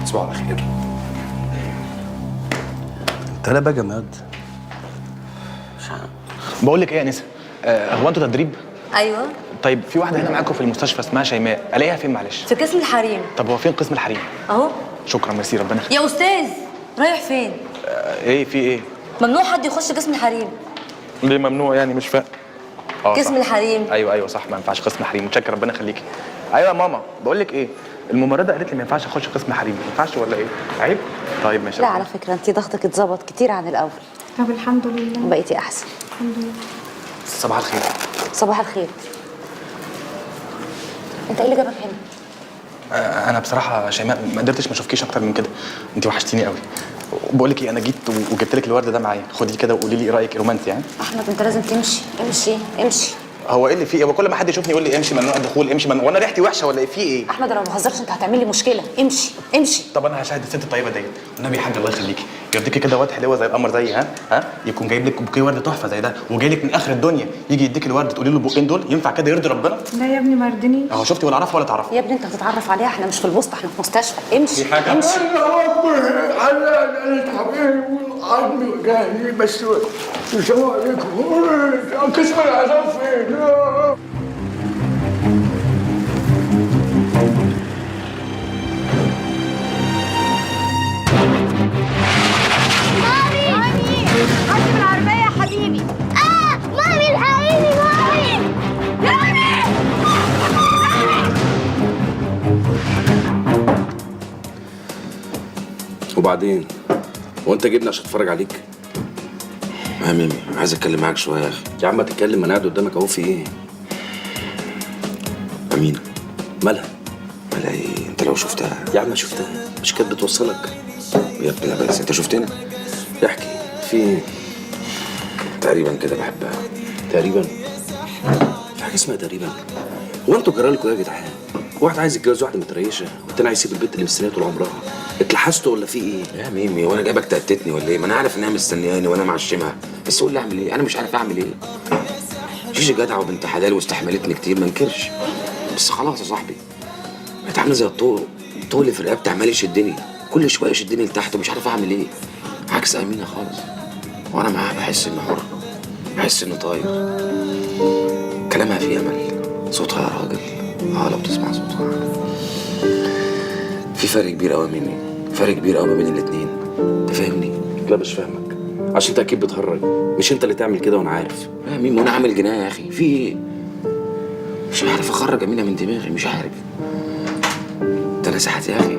تصبحوا على خير. انت لا بقى جماد. بقول لك ايه يا انسه، هو انتوا تدريب؟ ايوه. طيب في واحدة هنا معاكم في المستشفى اسمها شيماء، الاقيها فين معلش؟ في قسم الحريم. طب هو فين قسم الحريم؟ اهو. شكرا ميرسي، ربنا يخليك. يا استاذ رايح فين؟ ايه في ايه؟ ممنوع حد يخش قسم الحريم. ليه ممنوع يعني؟ مش فاهم. قسم الحريم. ايوه ايوه صح، ما ينفعش قسم حريم. متشكر ربنا يخليكي. ايوه يا ماما بقول لك ايه، الممرضة قالت لي ما ينفعش اخش قسم حريم، ما ينفعش ولا ايه؟ عيب؟ طيب ماشي. لا على فكرة انت ضغطك اتظبط كتير عن الاول. طب الحمد لله بقيتي احسن. الحمد لله. صباح الخير. صباح الخير. انت ايه اللي جابك هنا؟ انا بصراحة شيماء ما قدرتش ما اشوفكيش اكتر من كده، انت وحشتيني قوي. بقول لك ايه، انا جيت وجبت لك الورد ده معايا، خديه كده وقولي لي ايه رايك. رومانسي يعني؟ احمد انت لازم تمشي، امشي امشي. هو ايه اللي فيه؟ هو كل ما حد يشوفني يقول لي امشي ممنوع الدخول، امشي ممنوع، وانا ريحتي وحشة ولا ايه؟ في ايه؟ احمد انا ما بهزرش، انت هتعمل لي مشكلة. امشي امشي. طب انا هشاهد الست الطيبة ديت، والنبي يا حاج الله يخليكي يرضيكي كده واد حلوة زي القمر زي ها يكون جايب لك بوكيه ورد تحفة زي ده وجاي لك من اخر الدنيا، يجي يديك الورد تقولي له البقين دول، ينفع كده يرضي ربنا؟ لا يا ابني ما يرضينيش. اهو شفتي، ولا اعرفها ولا تعرفها. يا ابني انت هتتعرف عليها، احنا مش في الوسط، احنا في مستشفى. امشي في حاجة؟ امشي. الله اكبر، انا حبيبي وعظمي وجهلي، بس السلام عليكم. قسم العذاب فين؟ مامي مامي حاسب العربية يا حبيبي. مامي الحقيني، مامي مامي. وبعدين هو انت جبني عشان اتفرج عليك؟ يا ميمي عايز اتكلم معاك شوية يا اخي. يا عم تتكلم، ما انا قاعد قدامك اهو. في ايه؟ امينه. مالها؟ مالها ايه؟ انت لو شفتها. يا عم شفتها، مش كانت بتوصلك؟ يا ابني لا بس انت شفتنا. احكي في ايه؟ تقريبا كده بحبها. تقريبا؟ في حاجة اسمها تقريبا؟ هو انتوا جرالكوا ايه يا جدعان؟ واحد عايز يتجوز واحدة متريشه، والتاني عايز يسيب البنت اللي مستنيه طول عمرها. اتلحستوا ولا في ايه؟ يا ميمي وانا جايبك تقتتني ولا ايه؟ ما انا عارف انها مستنياني وانا معشمها، بس قول لي اعمل ايه؟ انا مش عارف اعمل ايه. جيجي جدعه وبنت حلال واستحملتني كتير ما انكرش، بس خلاص يا صاحبي بقت عامله زي الطوق، الطوق اللي في رقبتي عمال يشدني، كل شوية يشدني لتحت ومش عارف اعمل ايه. عكس امينه خالص، وانا معاها بحس اني حر، بحس اني طاير. كلامها فيه امل، صوتها يا راجل، لو تسمع صوتها. في فرق كبير قوي مني، فرق كبير قوي ما بين الاتنين، انت فاهمني؟ لا مش فاهمك، عشان انت اكيد بتهرج، مش انت اللي تعمل كده وانا عارف. يا ميمي وانا عامل جناية يا اخي، في ايه؟ مش عارف اخرج امينه من دماغي، مش عارف. ده انا ساعات يا اخي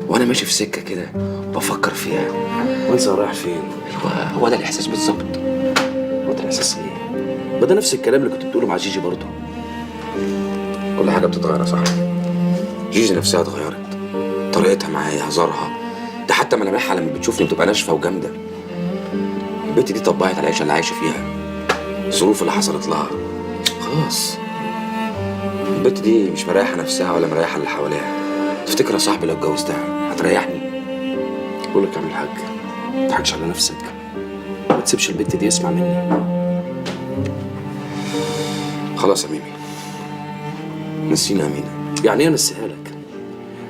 وانا ماشي في سكة كده بفكر فيها. وانت رايح فين؟ ايوه هو ده الاحساس بالظبط. هو ده الاحساس ايه؟ ما ده نفس الكلام اللي كنت بتقوله مع جيجي برضه. كل حاجة بتتغير يا صاحبي. جيجي نفسها اتغيرت، طريقتها معايا، هزارها، ده حتى ملامحها لما بتشوفني بتبقى ناشفة وجامده. البت دي طبعت على العيشة اللي عايشه فيها، الظروف اللي حصلت لها، خلاص البت دي مش مريحه نفسها ولا مريحه اللي حواليها. تفتكر يا صاحبي لو اتجوزتها هتريحني؟ بقول لك يا عم الحاج ما تضحكش على نفسك، ما تسيبش البت دي، اسمع مني. خلاص يا ميمي نسينا امينه. يعني ايه انسيها لك؟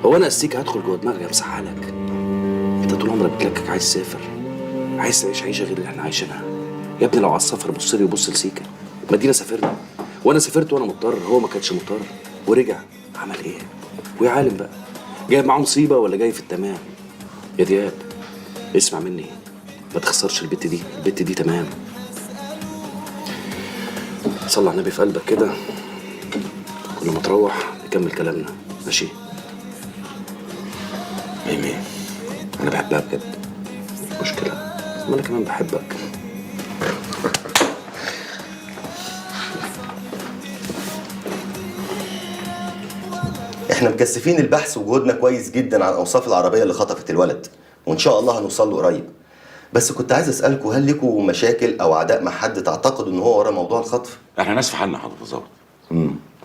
هو انا استيك هدخل جوه دماغي امسحها لك؟ انت طول عمرك بتلكك عايز تسافر، عايز تعيش عيشه غير اللي احنا عايشينها. يا ابني لو على السفر بص لي وبص لسيكا، مدينة سافرنا وانا سافرت وانا مضطر، هو ما كانش مضطر ورجع عمل ايه؟ ويا عالم بقى جايب معاه مصيبة ولا جاي في التمام. يا دياب اسمع مني، ما تخسرش البت دي، البت دي تمام. صلي على النبي في قلبك كده، كل ما تروح نكمل كلامنا، ماشي؟ ميمي انا بحبها بجد. مشكلة ما انا كمان بحبك. احنا مكثفين البحث وجهودنا كويس جدا عن اوصاف العربية اللي خطفت الولد، وان شاء الله هنوصل له قريب. بس كنت عايز اسالكم، هل لكم مشاكل او عداء مع حد تعتقدوا ان هو ورا موضوع الخطف؟ احنا ناس في حالنا حضرتك بالظبط.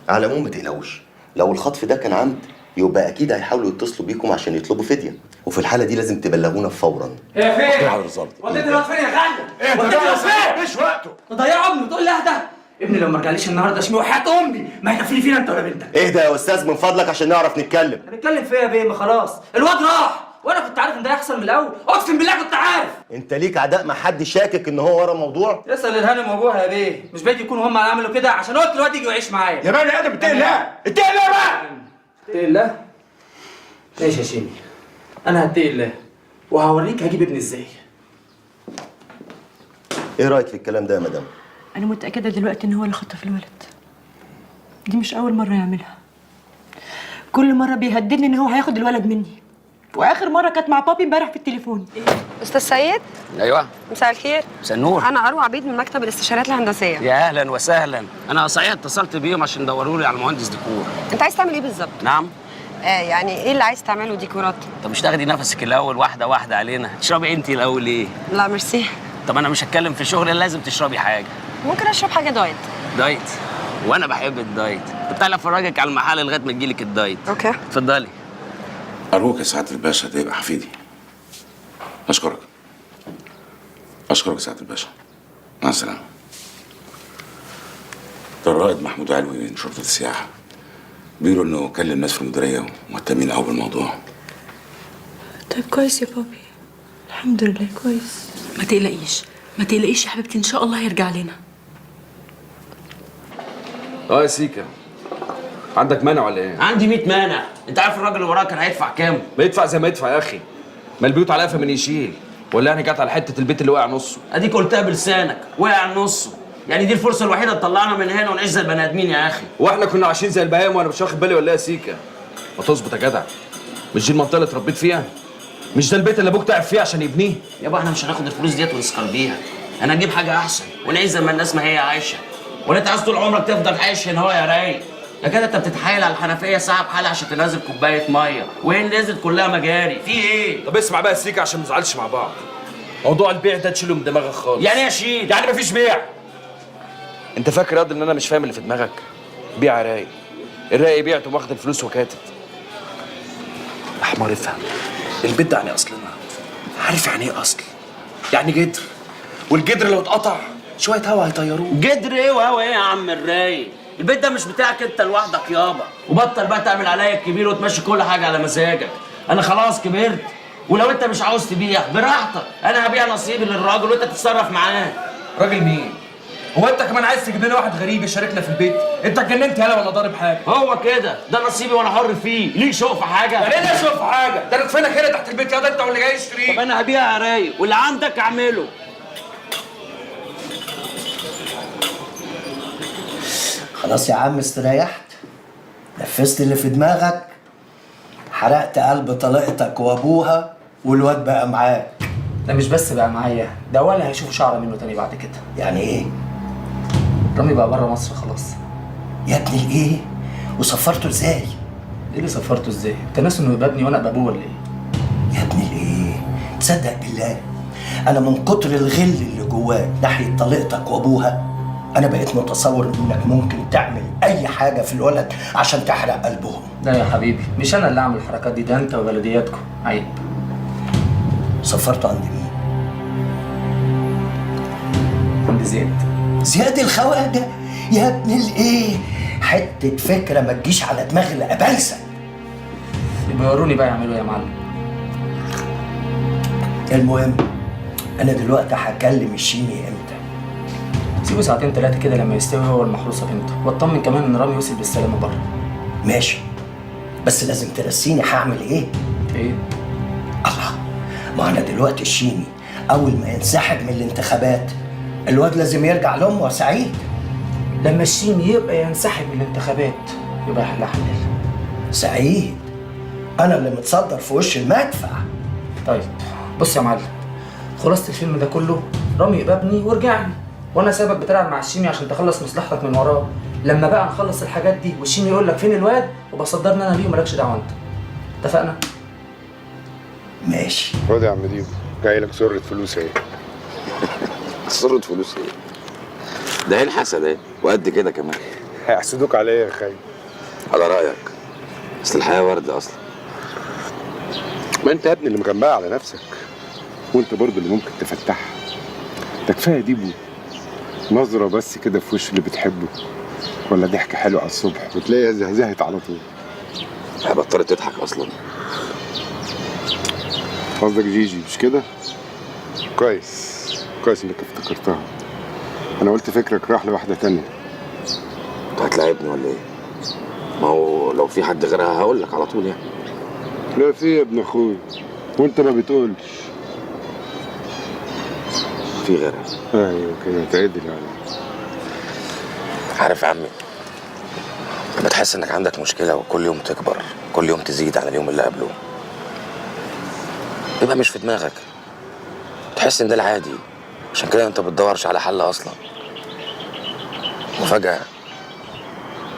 على العموم ما تقلقوش، لو الخطف ده كان عمد يبقى اكيد هيحاولوا يتصلوا بيكم عشان يطلبوا فدية، وفي الحالة دي لازم تبلغونا فورا. يا فين؟ حضرتك الظابط. وديت الواد فين يا غالي؟ وديت الواد فين؟ مش وقته. تضيع ابني وتقول لي اهدى؟ ابني لو ما رجعليش النهارده شمي وحياة امي ما هيكفيني فينا انت ولا بنتك. اهدى يا استاذ من فضلك عشان نعرف نتكلم. هنتكلم في ايه يا بيه؟ ما خلاص الواد راح، وانا كنت عارف ان ده هيحصل من الاول، اقسم بالله كنت عارف. انت ليك عداء مع حد شاكك ان هو ورا الموضوع؟ اسال الهانم وابوها يا بيه، مش بعيد يكونوا هم اللي عملوا كده عشان قلت الواد يجي ويعيش معايا. يا بني ادم اتقي الله، اتقي الله بقى. اتقي الله؟ ماشي يا شيمي، انا هتقي الله وهوريك هجيب ابني ازاي. ايه رايك في الكلام ده يا مدام؟ أنا متأكدة دلوقتي إن هو اللي خطف الولد. دي مش أول مرة يعملها. كل مرة بيهددني إن هو هياخد الولد مني. وآخر مرة كانت مع بابي امبارح في التليفون. أستاذ سيد؟ أيوه. مساء الخير. مساء النور. أنا أروى عبيد من مكتب الاستشارات الهندسية. يا أهلا وسهلا. أنا صحيح اتصلت بيهم عشان يدوروا لي على مهندس ديكور. أنت عايز تعمل إيه بالظبط؟ نعم؟ يعني إيه اللي عايز تعمله ديكورات؟ طب مش تاخدي نفسك الأول واحدة واحدة علينا؟ تشربي أنت الأول إيه؟ لا ميرسي. طب أنا مش هتكلم في شغل، لازم تشربي حاجة. ممكن اشرب حاجة diet. diet؟ وانا بحب الدايت. طب تعالى افرجك على المحل لغاية ما تجيلك الدايت. okay اتفضلي. ارجوك يا سعادة الباشا، ده يبقى حفيدي. اشكرك، اشكرك يا سعادة الباشا، مع السلامة. ده الرائد محمود علوي من شرطه السياحة، بيقولوا انه كلم ناس في المديرية ومهتمين قوي بالموضوع. طيب كويس يا بابي، الحمد لله كويس. ما تقلقيش ما تقلقيش يا حبيبتي، ان شاء الله هيرجع لنا. اه يا سيكا، عندك مانع ولا ايه؟ عندي 100 مانع. انت عارف الراجل اللي وراك كان هيدفع كام؟ ما يدفع زي ما يدفع يا اخي، ما البيوت على قفا من يشيل، ولا يعني جت على حتة البيت اللي وقع نصه. اديك قلتها بلسانك، وقع نصه، يعني دي الفرصة الوحيدة تطلعنا من هنا ونعيش زي البني ادمين يا اخي. واحنا كنا عايشين زي البهايم وانا مش واخد بالي ولا ايه يا سيكا؟ ما تظبط يا جدع، مش دي المنطقة اللي اتربيت فيها؟ مش ده البيت اللي ابوك تعب فيه عشان يبنيه؟ يابا احنا مش هناخد الفلوس ديت ونسكر بيها، انا هنجيب حاجة احسن ونعيش زي ما الناس ما هي عايشه. ولا انت عايز طول عمرك تفضل عايش هنا هو يا رايق؟ يا كده انت بتتحايل على الحنفية ساعة بحالها عشان تنزل كوباية مية، وين نزلت كلها مجاري، في ايه؟ طب اسمع بقى يا سيكا عشان ما نزعلش مع بعض. موضوع البيع ده تشيله من دماغك خالص. يعني ايه اشيل؟ يعني مفيش بيع. انت فاكر ياض ان انا مش فاهم اللي في دماغك؟ بيع يا رايق. الرايق بيع تقوم واخد الفلوس وكاتب. يا حمار افهم، البيت ده يعني اصلنا. عارف يعني ايه اصل؟ يعني جدر، والجدر لو اتقطع شوية هوا هيطيروه. جدر ايه وهوا ايه يا عم الرايق؟ البيت ده مش بتاعك انت لوحدك يابا، وبطل بقى تعمل عليا الكبير وتمشي كل حاجة على مزاجك. انا خلاص كبرت، ولو انت مش عاوز تبيع براحتك، انا هبيع نصيبي للراجل وانت تتصرف معاه. راجل مين؟ هو انت كمان عايز تجيب لنا واحد غريب يشاركنا في البيت؟ انت اتجننت يالا ولا ضارب حاجة؟ هو كده، ده نصيبي وانا حر فيه، ليك شوق في حاجة؟ يعني ايه شوق في حاجة؟ ده انا ادفنك هنا تحت البيت يا ده انت واللي جاي يشتريه. طب انا هبيع يا رايق، واللي عندك اعمله. خلاص يا عم استريحت، نفذت اللي في دماغك، حرقت قلب طليقتك وابوها، والواد بقى معاك. ده مش بس بقى معايا، ده ولا هيشوفوا شعره منه تاني بعد كده. يعني ايه؟ رامي بقى بره مصر خلاص. يا ابن الايه؟ وسفرته ازاي؟ ايه اللي سفرته ازاي؟ انت ناسي انه يبقى ابني وانا ابقى ابوه ولا ايه؟ يا ابن الايه؟ تصدق بالله انا من كتر الغل اللي جواك ناحية طليقتك وابوها انا بقيت متصور انك ممكن تعمل اي حاجة في الولد عشان تحرق قلبهم. لا يا حبيبي، مش انا اللي اعمل الحركات دي، ده انت وبلدياتكم. عيب. سفرته عند مين؟ عند زياد. زياد الخواجه؟ يا ابن الايه، حتة فكرة ما تجيش على دماغ الابلسه. يبقى وروني بقى يعملوا ايه يا معلم. المهم انا دلوقتي هكلم الشيمي امتى؟ سيبه ساعتين ثلاثة كده لما يستوي هو المحروسة بنته، واطمن كمان ان رامي وصل بالسلامة بره. ماشي، بس لازم ترسيني هعمل ايه؟ ايه؟ الله، ما انا دلوقتي الشيمي اول ما ينسحب من الانتخابات الواد لازم يرجع لامه يا سعيد. لما الشيمي يبقى ينسحب من الانتخابات يبقى حلها حلال. سعيد، انا اللي متصدر في وش المدفع. طيب بص يا معلم، خلاصه الفيلم ده كله رامي يبقى ابني ورجع لي، وانا سايبك بتلعب مع الشيمي عشان تخلص مصلحتك من وراه. لما بقى نخلص الحاجات دي والشيمي يقول لك فين الواد وبصدرني انا ليه ومالكش دعوه انت. اتفقنا؟ ماشي. خد يا عم ديبو، جاي لك سرة فلوس اهي. سرة فلوس ايه؟ ده ايه الحسد ايه؟ وقد كده كمان. هيحسدوك عليا يا خي. على رايك، اصل الحياة ورد اصلا. ما انت يا ابني اللي مغمقها على نفسك، وانت برضه اللي ممكن تفتحها. ده كفاية ديبو نظرة بس كده في وش اللي بتحبه، ولا ضحكة حلوة على الصبح وتلاقيها زهزهت على طول. بطلت تضحك أصلا. قصدك جيجي مش كده؟ كويس كويس إنك افتكرتها. أنا قلت فكرك راح لواحدة تانية. أنت هتلاعبني ولا إيه؟ ما هو لو في حد غيرها هقول لك على طول يعني. لا في يا ابن أخوي، وأنت ما بتقولش. في غيرها. ايوه كده تعدل يعني. عارف يا عمي، لما تحس انك عندك مشكلة وكل يوم تكبر، كل يوم تزيد عن اليوم اللي قبله، يبقى مش في دماغك، تحس ان ده العادي، عشان كده انت بتدورش على حل اصلا. وفجاة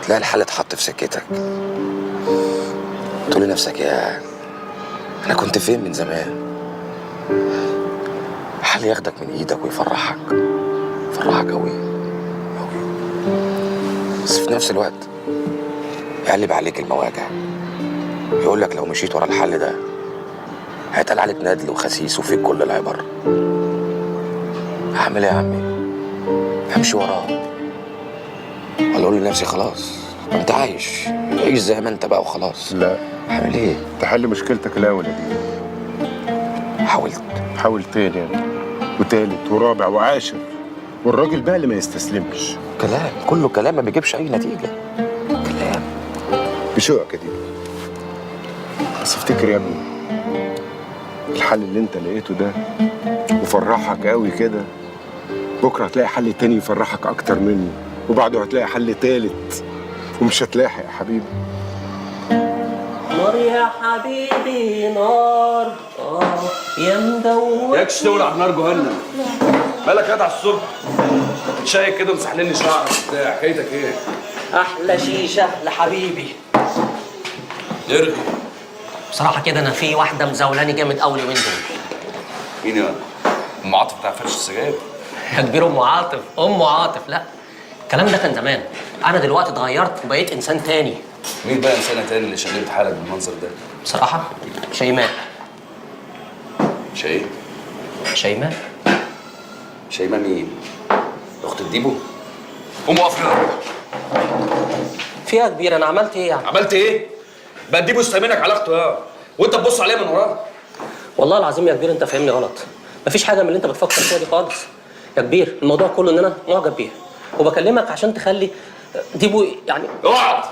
تلاقي الحل اتحط في سكتك، تقول لنفسك يا انا كنت فين من زمان. حل ياخدك من ايدك ويفرحك، يفرحك قوي قوي. بس في نفس الوقت يقلب عليك المواجع، يقول لك لو مشيت ورا الحل ده هيتقال عليك ندل وخسيس وفيك كل العبر. هعمل ايه يا عمي؟ همشي وراه ولا اقول لنفسي خلاص ما انت عايش، عيش زي ما انت بقى وخلاص؟ لا. هعمل ايه؟ تحل مشكلتك الاول يا ديبو. حاولت. حاول تاني يعني، وتالت ورابع وعاشر، والراجل بقى اللي ما يستسلمش. كلام، كله كلام ما بيجيبش اي نتيجة. كلام. بشوقك يا ديبو. بس افتكر يا ابني الحل اللي انت لقيته ده وفرحك قوي كده، بكره هتلاقي حل تاني يفرحك اكتر منه، وبعده هتلاقي حل تالت، ومش هتلاحق يا حبيبي. نار يا حبيبي نار، يا مدور. ياكش تولع بنار جهنم. مالك يا على الصبح؟ بتشيك كده ومسحلني شعرك وبتاع، حكايتك ايه؟ احلى شيشة لحبيبي. ارغي. بصراحة كده انا في واحدة مزولاني جامد قوي اليومين دول. مين يا ام عاطف بتاع فرش السجاير؟ يا كبير ام عاطف، ام عاطف. لا الكلام ده كان زمان، انا دلوقتي اتغيرت وبقيت انسان تاني. مين بقى انسانه تاني اللي شقلبت حالك بالمنظر ده؟ بصراحة شيماء. شيء؟ شيماء. شيماء مين؟ اخت الديبو؟ قوم اقف هنا. فيها يا كبير، انا عملت ايه يعني؟ عملت ايه؟ بقى الديبو يستأمنك على اخته يا، وانت تبص عليها من وراه. والله العظيم يا كبير انت فاهمني غلط، مفيش حاجة من اللي انت بتفكر فيها دي خالص. يا كبير الموضوع كله ان انا معجب بيها، وبكلمك عشان تخلي ديبو يعني. اقعد.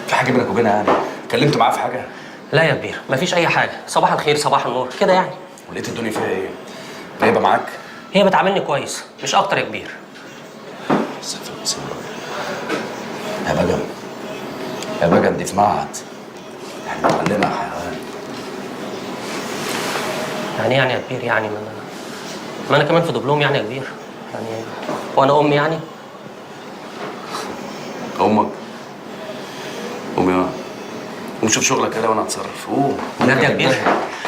في حاجة بينك وبينها يعني؟ اتكلمت معاه في حاجة؟ لا يا كبير مفيش اي حاجة، صباح الخير صباح النور كده يعني. ولقيت الدنيا فيها ايه؟ رايبه معاك؟ هي بتعاملني كويس مش اكتر يا كبير. يا بجم يا بجم، دي في معهد يعني متعلمة يا حيوان. يعني ايه يعني يا كبير؟ يعني ما انا كمان في دبلوم يعني يا كبير، يعني وانا امي يعني. امك؟ امي اه. قوم شوف شغلك كده وانا هتصرف. قوم بجد يا كبير،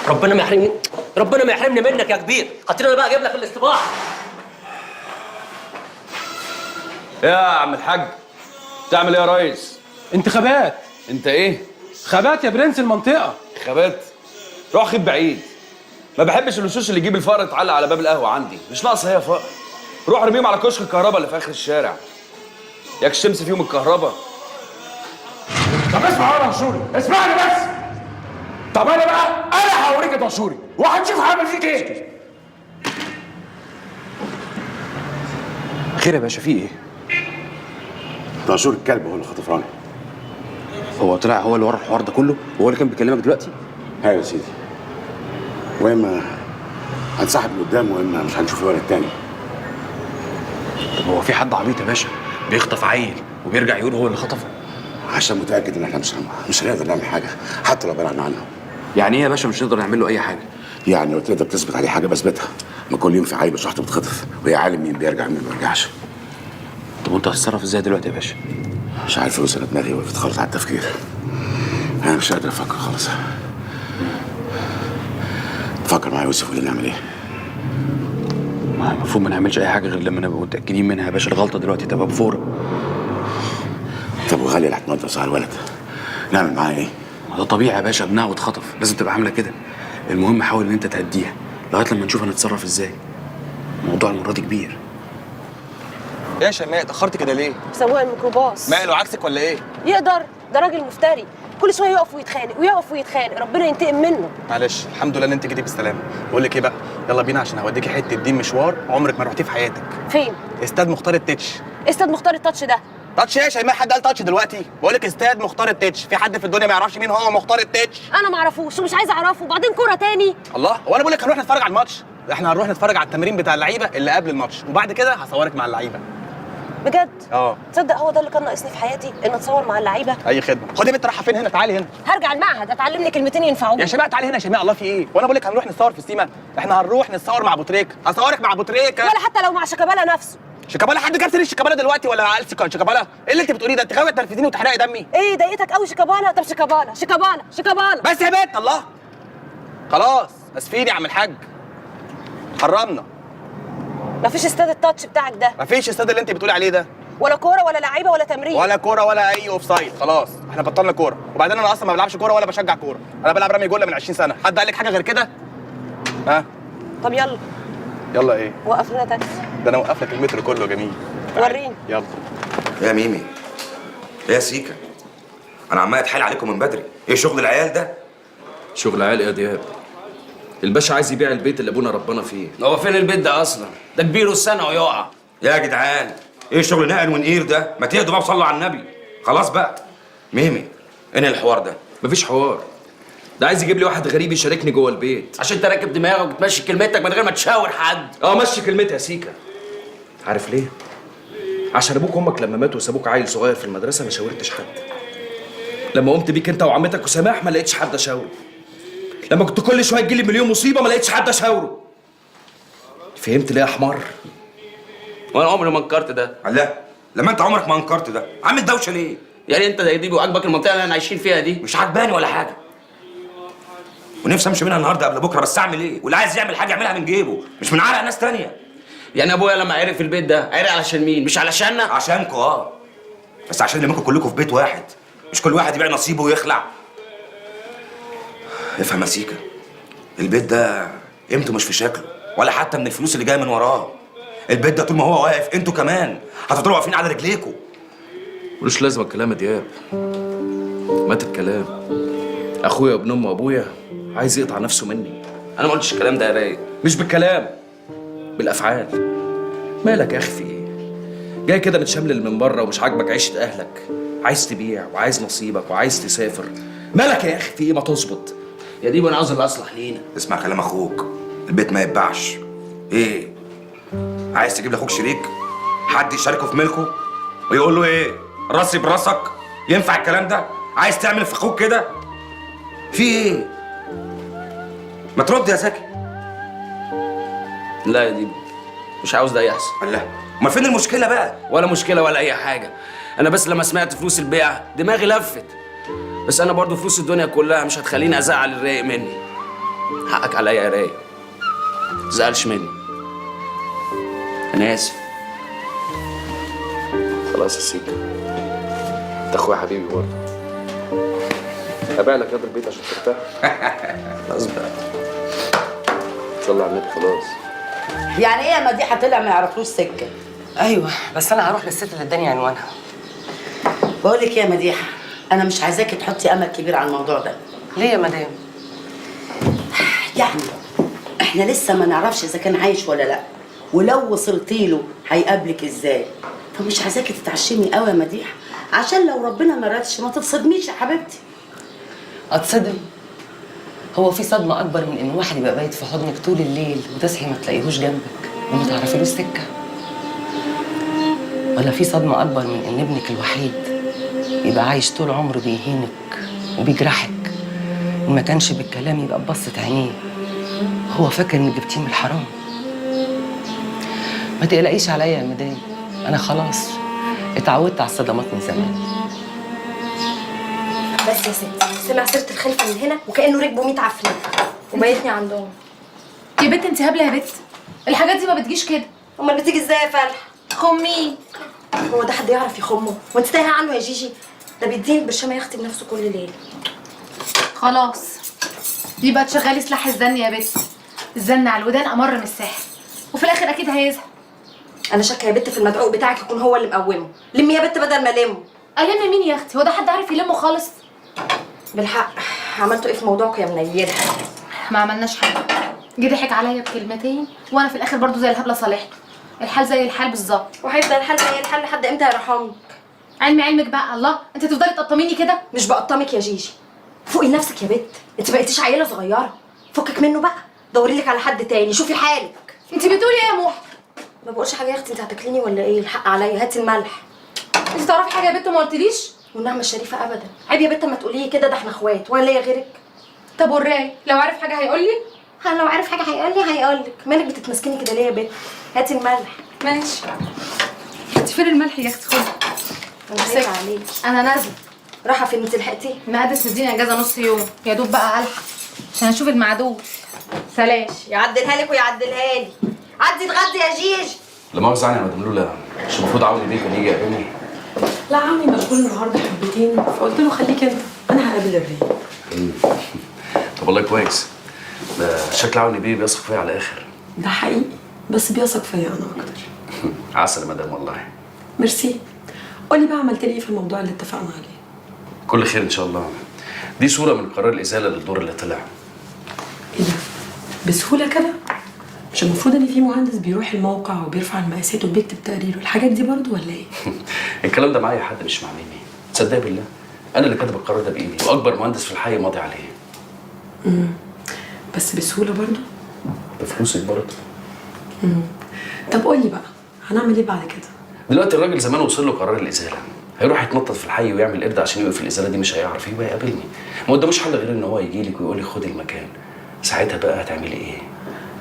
ربنا ما يحرمني، ربنا ما يحرمني منك يا كبير. خاطر انا بقى اجيب لك الاصطباح. يا عم الحاج تعمل ايه يا ريس؟ انتخابات. انت ايه؟ خبات يا برنس المنطقة. خبات؟ روح خيب بعيد. ما بحبش اللصوص اللي يجيب الفقر يتعلق على باب القهوة عندي، مش ناقصه هي فقر. روح ارميهم على كشك الكهرباء اللي في اخر الشارع. ياك الشمس فيهم الكهرباء. طب اسمع يا دهشوري، اسمعني بس. طب انا بقى انا هوريك يا دهشوري وهتشوف هعمل فيك ايه. خير يا باشا، في ايه؟ دهشور الكلب هو اللي خاطف رانيا. هو طلع هو اللي ورا الحوار ده كله؟ وهو اللي كان بيكلمك دلوقتي؟ ايوه يا سيدي. واما هنسحب من قدامه واما مش هنشوف الولد تاني. طب هو في حد عبيط يا باشا بيخطف عيل وبيرجع يقول هو اللي خطفه؟ عشان متاكد ان احنا مش هنقدر نعمل حاجة حتى لو بعدنا عنه. يعني ايه يا باشا مش نقدر نعمل له اي حاجة؟ يعني لو تقدر تثبت عليه حاجة بثبتها. ما كل يوم في عيل مش واحدة بتخطف، وهي عالم مين بيرجع مين ما بيرجعش. طب وانت هتتصرف ازاي دلوقتي يا باشا؟ مش عارف يا انا دماغي وقفت خالص على التفكير. انا مش قادر افكر خالص. فكر معايا يوسف قول لي نعمل ايه؟ ما المفروض ما نعملش اي حاجة غير لما نبقى متاكدين منها يا باشا. الغلطة دلوقتي تبقى بفوره. طب وغاليه اللي هتنضف على الولد نعمل معاها ايه؟ ما ده طبيعي يا باشا، ابنها واتخطف لازم تبقى عامله كده. المهم حاول ان انت تهديها لغاية لما نشوف هنتصرف ازاي. الموضوع المرة دي كبير. يا شيماء اتاخرت كده ليه؟ سواق الميكروباص ماله عكسك ولا ايه؟ يقدر، ده راجل مفتري، كل شوية يقف ويتخانق ويقف ويتخانق، ربنا ينتقم منه. معلش الحمد لله ان انت جيتي بالسلامة. بقول لك ايه بقى، يلا بينا عشان هوديكي حتة دين مشوار عمرك ما رحتيه في حياتك. فين؟ استاد مختار التتش. استاد مختار التاتش ده؟ تاتش ايه يا شيماء؟ حد قال تاتش دلوقتي؟ بقول لك استاد مختار التتش، في حد في الدنيا ما يعرفش مين هو مختار التتش؟ انا ما اعرفوش ومش عايزه اعرفه، وبعدين كورة تاني. الله، هو انا بقول لك هنروح نتفرج على الماتش؟ احنا هنروح نتفرج على التمرين بتاع اللعيبة اللي قبل الماتش، وبعد كده هصورك مع اللعيبة. بجد؟ اه. تصدق هو ده اللي كان ناقصني في حياتي، ان اتصور مع اللعيبة. اي خدمة. خدي يا بنت رايحة فين هنا؟ تعالي هنا. هرجع المعهد اتعلم لي كلمتين ينفعوني. يا شيماء تعالي هنا يا شيماء، الله في ايه؟ وانا بقول لك هنروح نتصور في السيما، احنا هنروح نتصور مع ابو تريكه، هصورك مع ابو تريكه. ولا حتى لو مع شيكابالا نفسه. شيكابالا؟ حد جاب سيره شيكابالا دلوقتي ولا قال شيكابالا؟ ايه اللي انت بتقوليه ده؟ انت غاويه تنرفزيني وتحرقي دمي. ايه ضايقتك قوي شيكابالا؟ طب شيكابالا شيكابالا شيكابالا بس يا بنت الله. خلاص اسفين يا عم الحاج، حرمنا. مفيش استاد التاتش بتاعك ده. مفيش استاد اللي انت بتقولي عليه ده، ولا كورة ولا لعيبة ولا تمرين ولا كورة ولا اي offside. خلاص احنا بطلنا كورة. وبعدين انا اصلا ما بلعبش كورة ولا بشجع كورة، انا بلعب رمي جله من 20 سنة. حد قال لك حاجة غير كده؟ ها؟ طب يلا. يلا ايه؟ وقف لنا تاكسي. ده انا اوقف لك المترو كله. جميل، وريني. يلا يا ميمي. يا سيكا، انا عمال اتحايل عليكم من بدري. ايه شغل العيال ده؟ شغل عيال ايه يا دياب؟ الباشا عايز يبيع البيت اللي ابونا ربنا فيه. هو فين البيت ده اصلا؟ ده كبير السنة ويقع. يا جدعان ايه شغل نقل ونقير ده؟ ما تهدوا بقى وصلوا على النبي. خلاص بقى ميمي، انهي الحوار ده. مفيش حوار، ده عايز يجيب لي واحد غريب يشاركني جوه البيت. عشان انت راكب دماغك وتمشي كلمتك من غير ما تشاور حد. اه مشي كلمتي يا سيكا. عارف ليه؟ عشان ابوك وامك لما ماتوا وسابوك عيل صغير في المدرسة ما شاورتش حد. لما قمت بيك انت وعمتك وسماح ما لقيتش حد اشاوره. لما كنت كل شوية تجيلي مليون مصيبة ما لقيتش حد اشاوره. فهمت ليه يا حمار؟ وانا عمري ما انكرت ده. لا لما انت عمرك ما انكرت ده، عامل دوشه ليه؟ يعني انت يا ديبو عاجبك المنطقة اللي احنا عايشين فيها دي؟ مش عجباني ولا حاجة، ونفسي امشي منها النهارده قبل بكره، بس اعمل ايه؟ واللي عايز يعمل حاجة يعملها من جيبه، مش من عرق ناس تانية. يعني ابويا لما عرف البيت ده عرق علشان مين؟ مش علشاننا؟ عشانكوا اه، بس عشان لمكم كلكم في بيت واحد، مش كل واحد يبيع نصيبه ويخلع. افهم يا سيكا، البيت ده قيمته مش في شكله ولا حتى من الفلوس اللي جاية من وراه. البيت ده طول ما هو واقف انتوا كمان هتفضلوا واقفين على رجليكوا. ملوش لازمه الكلام يا دياب، مات الكلام. اخويا وابن امي وابويا عايز يقطع نفسه مني. انا ما قلتش الكلام ده يا رايق. مش بالكلام، بالافعال. مالك يا اخي في ايه؟ جاي كده متشملل من بره ومش عاجبك عيشه اهلك، عايز تبيع وعايز نصيبك وعايز تسافر. مالك يا اخي في ايه؟ ما تظبط يا ديبو، انا عاوز اللي اصلح لينا. اسمع كلام اخوك، البيت ما يتباعش. ايه؟ عايز تجيب لاخوك شريك؟ حد يشاركه في ملكه ويقول له ايه؟ راسي براسك؟ ينفع الكلام ده؟ عايز تعمل في اخوك كده؟ في ايه؟ ما ترد يا زكي. لا يا ديبو، مش عاوز ده يحصل. لا، ما فين المشكلة بقى؟ ولا مشكلة ولا اي حاجة. انا بس لما سمعت فلوس البيع دماغي لفت. بس انا برضو فلوس الدنيا كلها مش هتخليني ازعل الرايق مني. حقك عليا يا رايق، ما تزعلش مني، انا اسف. خلاص يا سيكا، انت اخويا حبيبي برضه. ابيع لك ياض البيت عشان ترتاح. خلاص بقى، صلي على النبي. خلاص. يعني ايه يا مديحه طلع ما يعرفلوش سكة؟ ايوه بس انا هروح للست اللي اداني عنوانها. بقول لك يا مديحه، انا مش عايزاكي تحطي امل كبير على الموضوع ده. ليه يا مدام؟ يعني احنا لسه ما نعرفش اذا كان عايش ولا لا، ولو وصلتي له هيقابلك ازاي؟ فمش عايزاكي تتعشمي قوي يا مديحه، عشان لو ربنا ما رادش ما تتصدميش يا حبيبتي. اتصدم؟ هو في صدمة اكبر من ان واحد يبقى بايت في حضنك طول الليل وتصحي ما تلاقيهوش جنبك وما تعرفيلوش سكة؟ ولا في صدمة اكبر من ان ابنك الوحيد يبقى عايش طول عمره بيهينك وبيجرحك، إن ما كانش بالكلام يبقى ببصة عينيه، هو فاكر انك جبتيه من الحرام؟ ما تقلقيش عليا يا مدام، انا خلاص اتعودت على الصدمات من زمان. بس يا ستي سمع سيره الخلفة من هنا وكانه ركبه 100 عفريت وبيتني عندهم. يا بت انت هبلة يا بت، الحاجات دي ما بتجيش كده. امال بتيجي ازاي يا فالح؟ خمي. هو ده حد يعرف يخمه؟ وانت تايهه عنه يا جيجي؟ ده بيديني البرشامه يا اختي بنفسه كل ليلة. خلاص يبقى تشغلي سلاح الزن يا بت، الزن على الودان امر من الساحل، وفي الاخر اكيد هيزهق. انا شاكه يا بت في المدعوق بتاعك يكون هو اللي مقومه. لمي يا بت بدل ما المه. الم مين يا اختي؟ هو ده حد عارف يلمه خالص؟ بالحق عملتوا ايه في موضوعكم يا منيله؟ ما عملناش حاجة، جه ضحك عليا بكلمتين وانا في الاخر برضو زي الهبلة صالحته. الحال زي الحال بالظبط، وهيفضل الحال زي الحال لحد امتى يا رحمك؟ علمي علمك بقى. الله، انت تفضلي تقطميني كده؟ مش بقطمك يا جيجي، فوقي نفسك يا بت، انت بقيتيش عيله صغيرة. فكك منه بقى، دوري لك على حد تاني، شوفي حالك. انت بتقولي ايه يا موحى؟ ما بقولش حاجة يا اختي، انت هتاكليني ولا ايه؟ الحق عليا، هاتي الملح. انت تعرفي حاجة يا بت وما قلتليش؟ والنعمة الشريفة ابدا. عيب يا بت ما تقوليه كده، ده احنا اخوات وانا ليا غيرك. طب والراي لو عارف حاجة هيقول لي؟ انا لو عارف حاجة هيقول لي هيقول لك. مالك بتتمسكني كده ليه يا بت؟ هاتي الملح. ماشي. انت فين الملح يا اختي؟ خدي. انا خايفة عليكي. انا نازله. رايحة فين؟ انت لحقتي؟ مقدس مديني اجازه نص يوم، يا دوب بقى الحق عشان اشوف المعدول. سلام. يعدلها لك ويعدلها لي. عدي اتغدي يا جيجي. لا مؤاخذة يعني يا مدام لولا، مش المفروض عوني بيه كان يجي يقابلني؟ لا عمي مشغول النهارده حبتين، فقلت له خليك انت، انا هقابل الريم. طب والله كويس، ده شكل عوني بيه بيثق فيا على الاخر. ده حقيقي، بس بيثق فيا انا اكتر. عسل يا مدام والله. ميرسي. قولي بقى عملت لي ايه في الموضوع اللي اتفقنا عليه؟ كل خير ان شاء الله. دي صورة من قرار الازالة للدور اللي طلع. ايه ده؟ بسهولة كده؟ مش المفروض ان في مهندس بيروح الموقع وبيرفع المقاسات وبيكتب تقرير والحاجات دي برضو ولا ايه؟ الكلام ده معايا حد مش مع ميمي. تصدق بالله؟ انا اللي كاتب القرار ده بايدي، واكبر مهندس في الحي ماضي عليه. بس بسهولة برضو؟ بفلوسك برضو. طب قولي بقى هنعمل ايه بعد كده؟ دلوقتي الراجل زمان وصل له قرار الازالة، هيروح يتنطط في الحي ويعمل قرد عشان يوقف الازالة دي، مش هيعرف يبقى يقابلني. ما قداموش حل غير ان هو يجي لك ويقول لي خد المكان. ساعتها بقى هتعملي ايه؟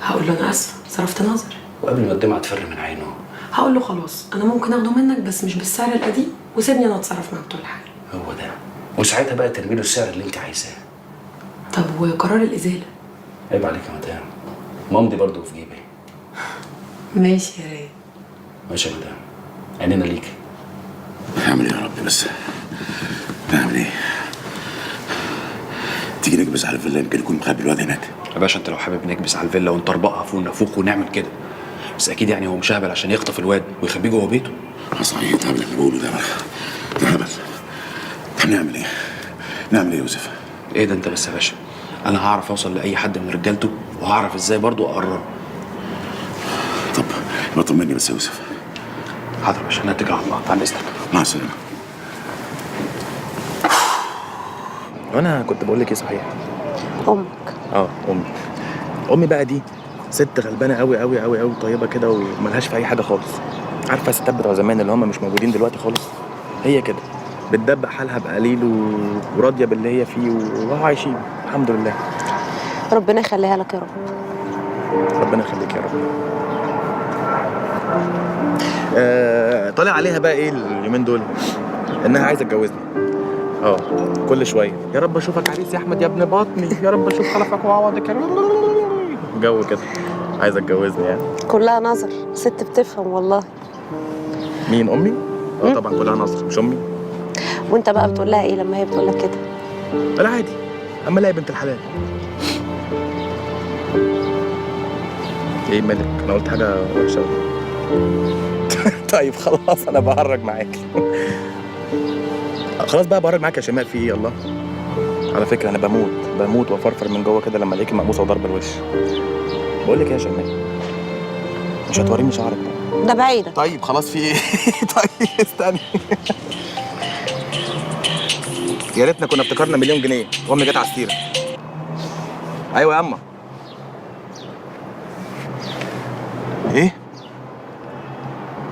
هقول له انا اسفه صرفت نظر. وقبل ما الدمعة تفر من عينه هقول له خلاص انا ممكن اخده منك بس مش بالسعر القديم، وسيبني انا اتصرف مع بتوع الحي. هو ده. وساعتها بقى ترمي له السعر اللي انت عايزاه. طب وقرار الازالة؟ عيب عليك يا مدام، مامضي برضه في جيبي. ماشي يا رايق. ماشي يا مدام، عينينا ليك. نعمل ايه يا ربي بس؟ نعمل ايه؟ تيجي نكبس على الفيلا، يمكن يكون مخبي الواد هناك. يا باشا انت لو حابب نكبس على الفيلا ونطربقها فوق نفوخ ونعمل كده، بس اكيد يعني هو مش هبل عشان يخطف الواد ويخبيه جوه بيته. صحيح ده هبل اللي بقوله ده، ده هبل. طب نعمل ايه؟ نعمل ايه يا يوسف؟ ايه ده انت بس يا باشا، انا هعرف اوصل لاي حد من رجالته وهعرف ازاي برضه اقرره. طب ما طمني بس يا يوسف. حاضر يا باشا، انا اتكل على الله، عن اذنك. مع السلامة. وانا كنت بقول لك ايه صحيح؟ امك. امي. امي بقى دي ست غلبانه قوي قوي قوي قوي، طيبة كده وملهاش في اي حاجة خالص. عارفه الستات بتوع زمان اللي هم مش موجودين دلوقتي خالص؟ هي كده بتدبق حالها بقليل وراضيه باللي هي فيه وعايشين الحمد لله. ربنا يخليها لك يا رب. ربنا يخليك يا رب. طالع عليها بقى ايه اليومين دول؟ انها عايزه تجوزني. كل شوية يا رب اشوفك عريس يا احمد يا ابن بطني، يا رب اشوف خلفك واعوضك يا جو كده، عايزه تجوزني يعني. كلها نظر، ست بتفهم والله. مين امي؟ طبعا كلها نظر، مش امي. وانت بقى بتقول لها ايه لما هي بتقول لك كده؟ لا عادي، اما الاقي بنت الحلال. ايه مالك؟ انا قلت حاجة وحشة؟ طيب خلاص انا بهرج معاك. خلاص بقى بهرج معاك يا شمال، في ايه؟ يلا. على فكرة انا بموت وافرفر من جوه كده لما الاقيكي مقموصه وضرب الوش. بقول لك ايه يا شمال، مش هتوريني شعرك بقى؟ ده بعيدة. طيب خلاص في ايه؟ طيب استني. يا ريتنا كنا افتكرنا مليون جنيه وامي جت على السيرة. ايوه يا اما. ايه؟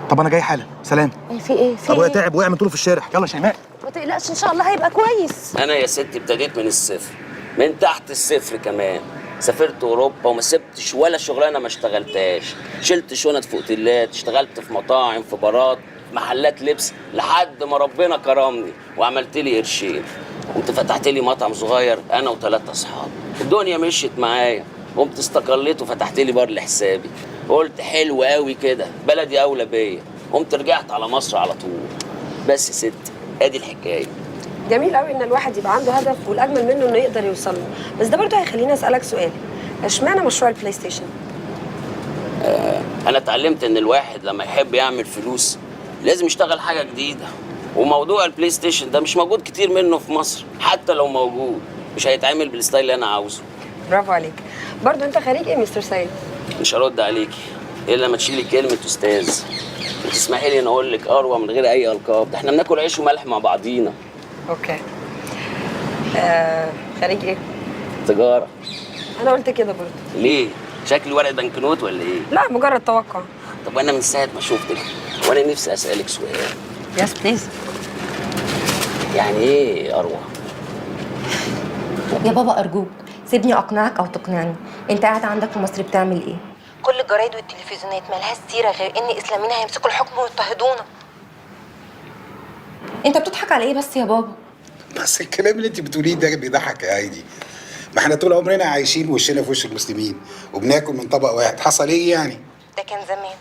طب انا جاي حالا، سلام. ايه في ايه؟ في ابويا ايه؟ تعب وقع من طوله في الشارع، يلا شيماء. ما تقلقش ان شاء الله هيبقى كويس. انا يا ستي ابتديت من الصفر، من تحت الصفر كمان. سافرت اوروبا وما سبتش ولا شغلانة ما اشتغلتهاش، شلت شنط في اوتيلات، اشتغلت في مطاعم، في بارات، في محلات لبس، لحد ما ربنا كرمني وعملت لي قرشين. قمت فتحت لي مطعم صغير انا وثلاثة اصحاب، الدنيا مشيت معايا، قمت استقليت وفتحت لي بار لحسابي. قلت حلو قوي كده، بلدي اولى بيا. قمت رجعت على مصر على طول. بس يا ست ادي الحكاية. جميل قوي ان الواحد يبقى عنده هدف، والاجمل منه انه يقدر يوصل له. بس ده برضه هيخليني اسالك سؤال، اشمعنى مشروع البلاي ستيشن؟ انا اتعلمت ان الواحد لما يحب يعمل فلوس لازم يشتغل حاجة جديدة، وموضوع البلاي ستيشن ده مش موجود كتير منه في مصر، حتى لو موجود مش هيتعمل بال style اللي انا عاوزه. برافو عليك. برضه انت خريج ايه مستر سيد؟ مش هرد عليكي الا لما تشيلي كلمة استاذ وتسمحي لي ان اقول لك اروى من غير اي القاب، ده احنا بناكل عيش وملح مع بعضينا. okay. خريج ايه؟ تجارة. انا قلت كده برضه. ليه؟ شكلي ورق بنكنوت ولا ايه؟ لا مجرد توقع. طب انا من ساعة ما شفتك وانا نفسي اسالك سؤال. yes please. يعني ايه اروى؟ يا بابا ارجوك سيبني اقنعك او تقنعني. انت قاعد عندك في مصر بتعمل ايه؟ كل الجرايد والتلفزيونات مالهاش سيره غير ان اسلاميين هيمسكوا الحكم ويضطهدونا. انت بتضحك على ايه بس يا بابا؟ بس الكلام اللي انت بتقوليه ده بيضحك يا هايدي. ما احنا طول عمرنا عايشين وشنا في وش المسلمين وبناكل من طبق واحد، حصل ايه يعني؟ ده كان زمان،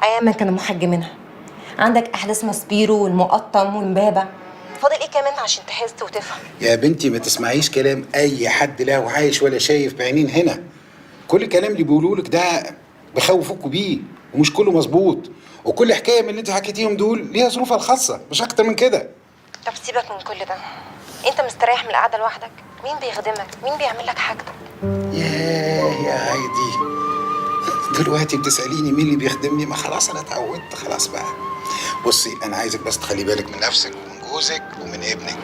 ايام ما كانوا محجمينها. عندك احداث ماسبيرو والمقطم وامبابه، فاضل ايه كمان عشان تحس وتفهم؟ يا بنتي ما تسمعيش كلام اي حد لا هو عايش ولا شايف بعينين هنا. كل الكلام اللي بيقولوا لك ده بخوفوكوا بيه، ومش كله مظبوط، وكل حكاية من اللي انت حكيتيهم دول ليها ظروفها الخاصة، مش اكتر من كده. طب سيبك من كل ده، انت مستريح من القعدة لوحدك؟ مين بيخدمك؟ مين بيعمل لك حاجتك؟ ياه يا هايدي، دلوقتي بتسأليني مين اللي بيخدمني؟ ما خلاص انا اتعودت خلاص بقى. بصي انا عايزك بس تخلي بالك من نفسك ومن جوزك ومن ابنك.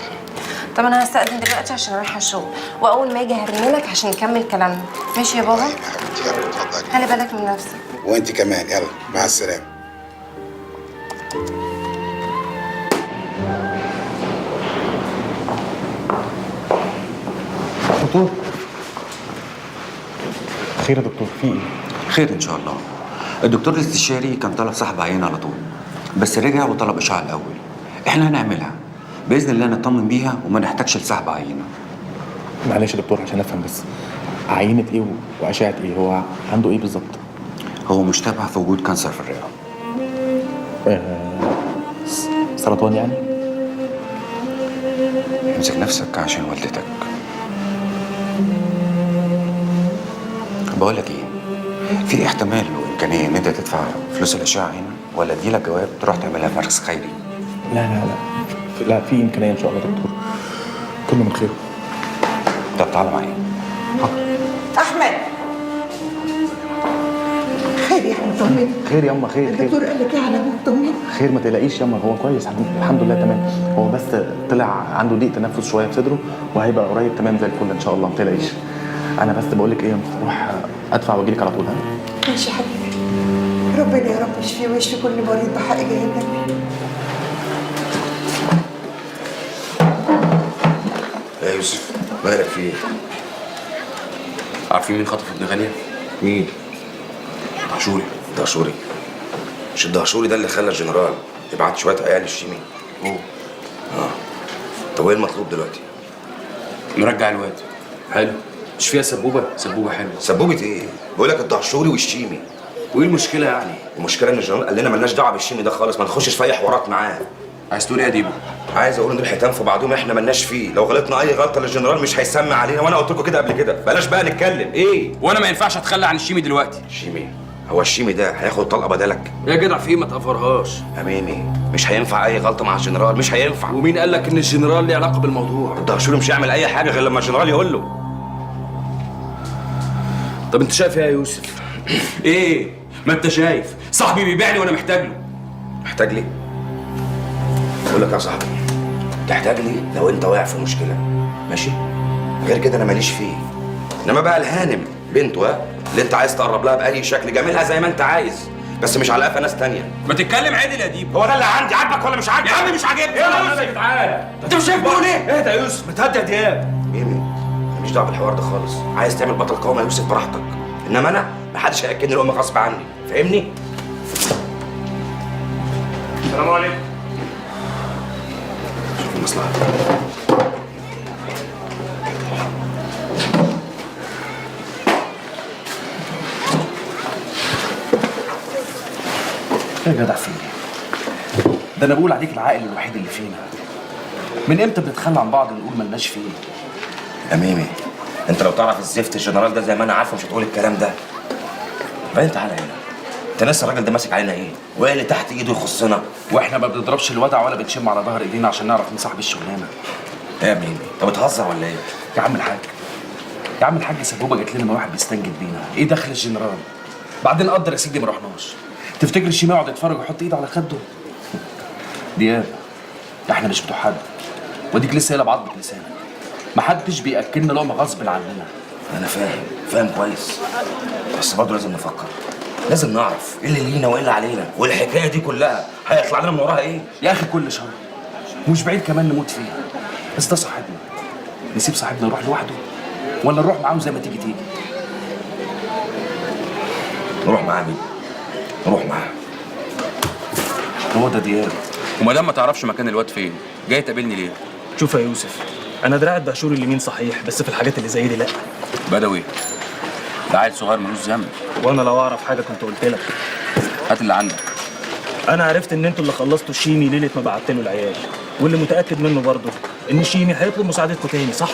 طب انا هستأذن دلوقتي عشان رايحة الشغل، واول ما اجي هرنلك عشان نكمل كلامنا. ماشي يا بابا؟ طيب يا حبيبتي، يلا اتفضلي. خلي بالك من نفسك. وانت كمان، يلا مع السلامة. دكتور خير يا دكتور، في ايه؟ خير ان شاء الله. الدكتور الاستشاري كان طلب سحب عينه على طول، بس رجع وطلب اشعه الاول. احنا هنعملها باذن الله نطمن بيها وما نحتاجش لسحب عينه. معلش يا دكتور عشان افهم بس، عينه ايه واشعه ايه؟ هو عنده ايه بالظبط؟ هو مشتبه في وجود cancer في الرئة. سرطان يعني؟ امسك نفسك عشان والدتك. بقول لك ايه، في احتمال وامكانية ان انت تدفع فلوس الاشعة هنا، ولا اديلك جواب تروح تعملها في مركز خيري؟ لا لا لا لا، في امكانية ان شاء الله يا دكتور، كله من خيره. طب تعالى معايا. احمد، خير يا احمد؟ طمني. خير ياما، خير. الدكتور قال لك ايه على ابوك؟ طمني. خير ما تقلقيش ياما، هو كويس الحمد لله تمام. هو بس طلع عنده ضيق تنفس شوية في صدره، وهيبقى قريب تمام زي الفل ان شاء الله، ما تقلقيش. انا بس بقول لك ايه، اروح ادفع واجي لك على طول. ها ماشي يا حبيبي، ربنا يا رب يشفيه ويشفي كل مريض بحق جاه النبي. يا يوسف مالك في ايه؟ عارفين مين خطف ابن غالية؟ مين؟ دهشوري. دهشوري؟ مش الدهشوري ده اللي خلى الجنرال يبعت شوية عيال الشيمي؟ هو. طب وايه المطلوب دلوقتي؟ نرجع الواد. حلو، مش فيها سبوبه؟ سبوبه حلوة. سبوبه ايه؟ بقول لك الدهشوري والشيمي. وايه المشكلة يعني؟ المشكلة ان الجنرال قال لنا مالناش دعوه بالشيمي ده خالص، ما نخشش في اي حوارات معاه. عايز تقول ايه يا ديبو؟ عايز اقول ان دول حيتان في بعضهم، احنا مالناش فيه، لو غلطنا اي غلطه للجنرال مش هيسمع علينا، وانا قلت لكم كده قبل كده، بلاش بقى نتكلم. ايه؟ وانا ما ينفعش اتخلى عن الشيمي دلوقتي. الشيمي؟ هو الشيمي ده هياخد طلقه بدلك؟ يا جدع في ايه، ما تقفرهاش. يا ميمي مش هينفع اي غلطه مع الجنرال، مش هينفع. ومين قال لك ان الجنرال ليه علاقة بالموضوع؟ الدهشوري مش هيعمل اي حاجة غير لما الجنرال يقول له. طب انت شايف ايه يا يوسف؟ ايه؟ ما انت شايف، صاحبي بيبيعني وانا محتاج له. محتاج لي؟ بقول لك يا صاحبي تحتاج لي لو انت واقع في مشكلة، ماشي؟ غير كده انا ماليش فيه. انما بقى الهانم بنته، ها اللي انت عايز تقرب لها باي شكل، جاملها زي ما انت عايز، بس مش على قفا ناس تانية. ما تتكلم عدل يا ديبو. هو ده اللي عندي، عاجبك ولا مش عاجبك؟ يا عم مش عاجبني. يا يوسف تعالى، انت مش شايف بقول ايه؟ اهدى يا يوسف، ما تهدى يا دياب. ميمي انا مش دعوه بالحوار ده خالص، عايز تعمل بطل قومي يا يوسف براحتك، انما انا محدش هياكلني لقمة غصب عني، فاهمني؟ السلام عليكم. شوف المصلحة. يا جدع في ايه؟ ده انا بقول عليك العاقل الوحيد اللي فينا. من امتى بنتخلى عن بعض ونقول ملناش فيه؟ يا ميمي انت لو تعرف الزفت الجنرال ده زي ما انا عارفه مش هتقول الكلام ده. بعدين تعالى هنا، انت ناس الراجل ده ماسك علينا ايه؟ وايه اللي تحت ايده يخصنا؟ واحنا ما بنضربش الودع ولا بنشم على ظهر ايدينا عشان نعرف مين صاحب الشغلانة. ايه يا ميمي؟ انت بتهزر ولا ايه؟ يا عم الحاج، يا عم الحاج سبوبه جت لنا من واحد بيستنجد بينا، ايه دخل الجنرال؟ بعدين قدر يا سيدي ما رحناش. تفتكر الشيماء يقعد يتفرج ويحط ايده على خده؟ دياب احنا مش بتوع حد، واديك لسه قايلها بعضمة لسانك. محدش بياكلنا لقمة غصب عننا. انا فاهم، فاهم كويس، بس برضه لازم نفكر، لازم نعرف ايه اللي لينا وايه اللي علينا، والحكاية دي كلها هيطلع لنا من وراها ايه؟ يا اخي كل شر ومش بعيد كمان نموت فيها، بس ده صاحبنا، نسيب صاحبنا يروح لوحده ولا نروح معاه زي ما تيجي تيجي؟ نروح معاه مين؟ نروح معاه. هو ده دياب. وما دام ما تعرفش مكان الواد فين، جاي تقابلني ليه؟ شوف يا يوسف، انا دراع الدهشوري اليمين صحيح، بس في الحاجات اللي زي دي لا. بدوي، ده عيل صغير ملوش ذنب. وانا لو اعرف حاجة كنت قلت لك. هات اللي عندك. انا عرفت ان انتوا اللي خلصتوا الشيمي ليلة ما بعت له العيال، واللي متاكد منه برضه ان الشيمي هيطلب مساعدتكم تاني، صح؟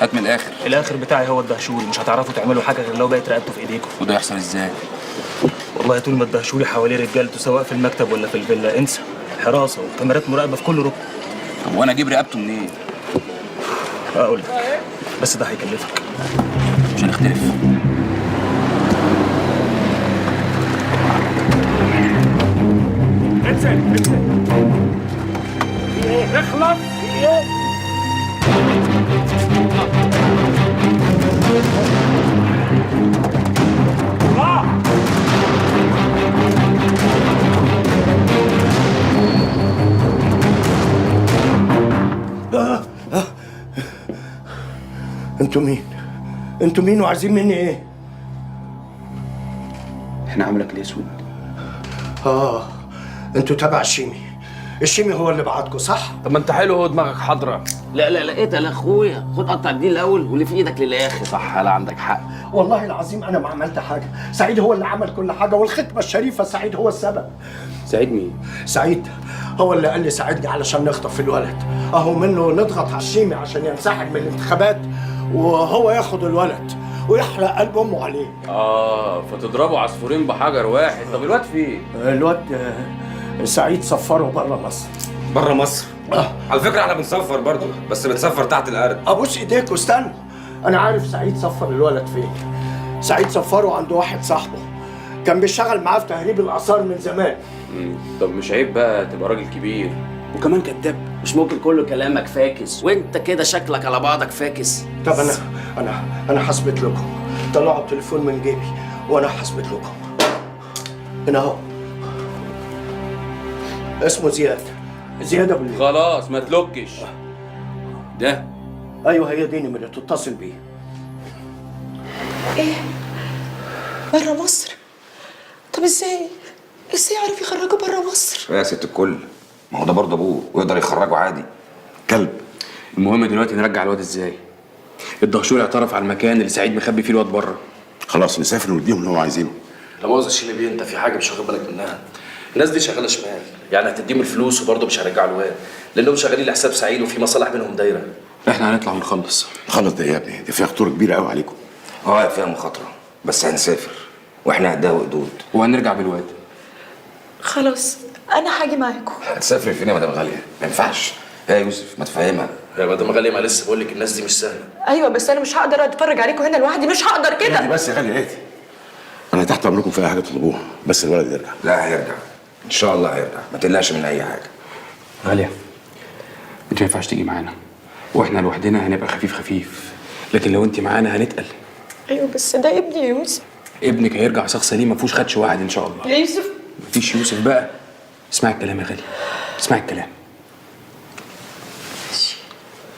هات من الاخر. الاخر بتاعي هو الدهشوري، مش هتعرفوا تعملوا حاجة غير لو بقت رقبته في ايديكم. وده يحصل ازاي؟ والله طول ما الدهشوري حواليه رجالته سواء في المكتب ولا في الفيلا انسى، حراسة وكاميرات مراقبة في كل ركن. طب وانا اجيب رقبته منين؟ اقول لك، بس ده هيكلفك. مش هنختلف. انزل انزل. اخلص. انتوا مين؟ انتوا مين وعايزين مني ايه؟ احنا عملك الاسود. انتوا تبع الشيمي. الشيمي هو اللي بعتكوا صح؟ طب ما انت حلو اهو، دماغك حاضره. لا لا لا اتقل يا اخويا، خد قطع دي الاول واللي في ايدك للاخر. صح، لا عندك حق. والله العظيم انا ما عملت حاجة، سعيد هو اللي عمل كل حاجة، والختمه الشريفة سعيد هو السبب. سعيد مين؟ سعيد هو اللي قال لي ساعدني علشان نخطف الولد، اهو منه نضغط على الشيمي عشان ينسحب من الانتخابات وهو ياخد الولد ويحرق قلب امه عليه. فتضربوا عصفورين بحجر واحد. طب الواد فين؟ الواد سعيد سفره بره مصر. بره مصر؟ على فكرة احنا بنسفر برضه، بس بنسفر تحت الارض. ابوس ايديك واستنى، انا عارف سعيد سفر الولد فين. سعيد سفره عند واحد صاحبه كان بيشتغل معاه في تهريب الاثار من زمان. طب مش عيب بقى تبقى راجل كبير وكمان كداب؟ مش ممكن كله كلامك فاكس وانت كده شكلك على بعضك فاكس. طب انا انا هثبت لكم. طلعوا التليفون من جيبي وانا هثبت لكم. هنا اهو، اسمه زياد، زياد ابو الليل. خلاص ما تلوكش ده. ايوه هي دي نمرته، تتصل بيه. ايه بره مصر؟ طب ازاي عرف يخرجه بره مصر؟ يا ست الكل، ما هو ده برضه ابوه ويقدر يخرجه عادي. كلب. المهم دلوقتي نرجع الواد ازاي؟ الدهشوري اعترف على المكان اللي سعيد مخبي فيه الواد بره. خلاص نسافر ونديهم اللي هم عايزينه. لا مؤاخذة شيمي بيه، انت في حاجة مش واخد بالك منها. الناس دي شغالة شمال، يعني هتديهم الفلوس وبرضه مش هيرجعوا الواد، لانهم شغالين لحساب سعيد وفي مصالح بينهم دايرة. احنا هنطلع ونخلص. نخلص ده يا ابني؟ دي فيها خطورة كبيرة قوي عليكم. فيها مخاطره، بس هنسافر واحنا قدها وقدود وهنرجع بالواد. خلاص انا هاجي معاكم. هتسافري فين يا مدام غالية؟ ما ينفعش. يا يوسف ما تفهمها يا مدام غالية، ما لسه بقول لك الناس دي مش سهلة. ايوه بس انا مش هقدر اتفرج عليكم هنا لوحدي، مش هقدر كده. بس يا غالية اهدي، انا تحت امركم في اي حاجة تطلبوها، بس الولد يرجع. لا هيرجع ان شاء الله، هيرجع، ما تقلقش من اي حاجة. غالية انت ما ينفعش تيجي معانا، واحنا لوحدنا هنبقى خفيف خفيف، لكن لو انت معانا هنتقل. ايوه بس ده ابني يا يوسف. ابنك هيرجع شخص سليم ما فيهوش خدش واحد ان شاء الله. يا يوسف مفيش يوسف بقى. اسمعي الكلام يا غالية، اسمعي الكلام.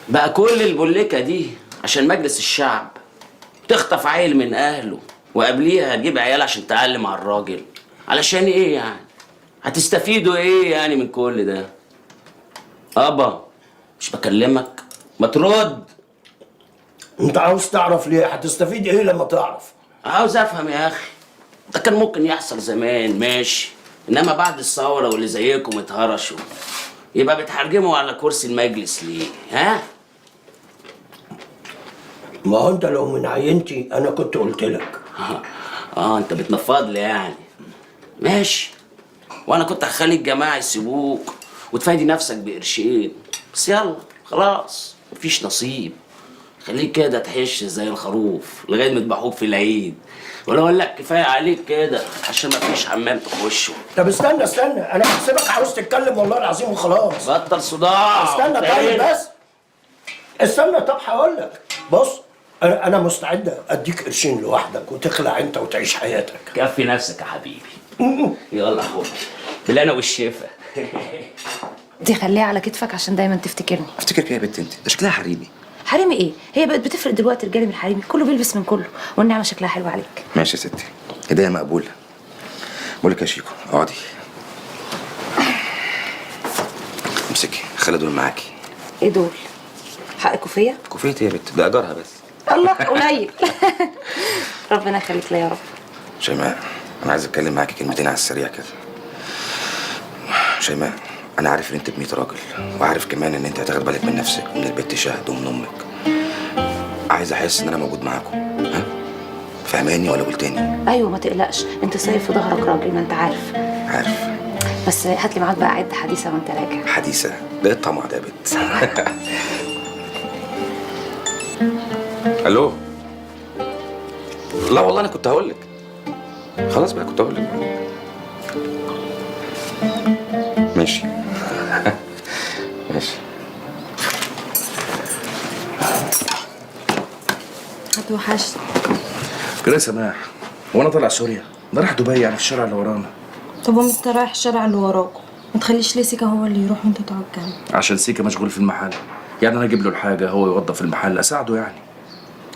بقى كل البوليكه دي عشان مجلس الشعب تخطف عيل من اهله وقبليها تجيب عيال عشان تعلم على الراجل، علشان ايه يعني؟ هتستفيدوا ايه يعني من كل ده؟ ابا مش بكلمك، ما ترد. انت عاوز تعرف ليه؟ هتستفيد ايه لما تعرف؟ عاوز افهم يا اخي، ده كان ممكن يحصل زمان ماشي، انما بعد الثورة واللي زيكم اتهرشوا يبقى بتحرجموا على كرسي المجلس ليه؟ ها؟ ما هو انت لو من عينتي انا كنت قلت لك. انت بتنفض لي يعني. ماشي، وانا كنت هخلي الجماعة يسيبوك وتفادي نفسك بقرشين، بس يلا خلاص مفيش نصيب. خليك كده تحش زي الخروف لغاية ما يذبحوك في العيد، ولا اقول لك كفاية عليك كده عشان مفيش حمام تخشه. طب استنى استنى، انا هسيبك عاوز تتكلم والله العظيم وخلاص. بطل صداع. استنى طيب بس استنى، طب هقول لك. بص انا مستعد اديك قرشين لوحدك وتخلع انت وتعيش حياتك. كفي نفسك يا حبيبي. يلا خد بالهنا والشفا. دي خليها على كتفك عشان دايما تفتكرني. افتكرك ايه يا بنت انت؟ ده شكلها حريمي. حريمي ايه؟ هي بقت بتفرق دلوقتي رجالي من حريمي، كله بيلبس من كله، والنعمة شكلها حلو عليك. ماشي يا ستي، هديه مقبولة. بقول لك يا شيكو اقعدي. امسكي، خلي دول معاكي. ايه دول؟ حق كوفيه؟ كوفيه ايه يا بنت؟ ده اجارها بس. الله قليل. ربنا يخليك ليا يا رب. شيماء انا عايز اتكلم معاكي كلمتين على السريع كده. شيماء انا عارف ان انت ب 100 راجل، وعارف كمان ان انت هتاخد بالك من نفسك ومن البت شهد ومن امك. عايز احس ان انا موجود معاكم، ها؟ فاهماني ولا اقول تاني؟ ايوه ما تقلقش، انت سايب في ظهرك راجل، ما انت عارف. عارف. بس هات لي معاك بقى عده حديثه وانت راجع. حديثه؟ ده الطمع ده يا بت. الو. لا والله انا كنت هقول لك. خلاص بقى كنت هقول لك. ماشي. ماشي. هتوحشني كده يا سماح. وانا طالع سوريا، ده رايح دبي يعني في الشارع اللي ورانا. طب وانت رايح الشارع اللي وراكوا، ما تخليش ليه سيكا هو اللي يروح وانت تقعد جنبه؟ عشان سيكا مشغول في المحل، يعني انا اجيب له الحاجة هو يوظف المحل، اساعده يعني.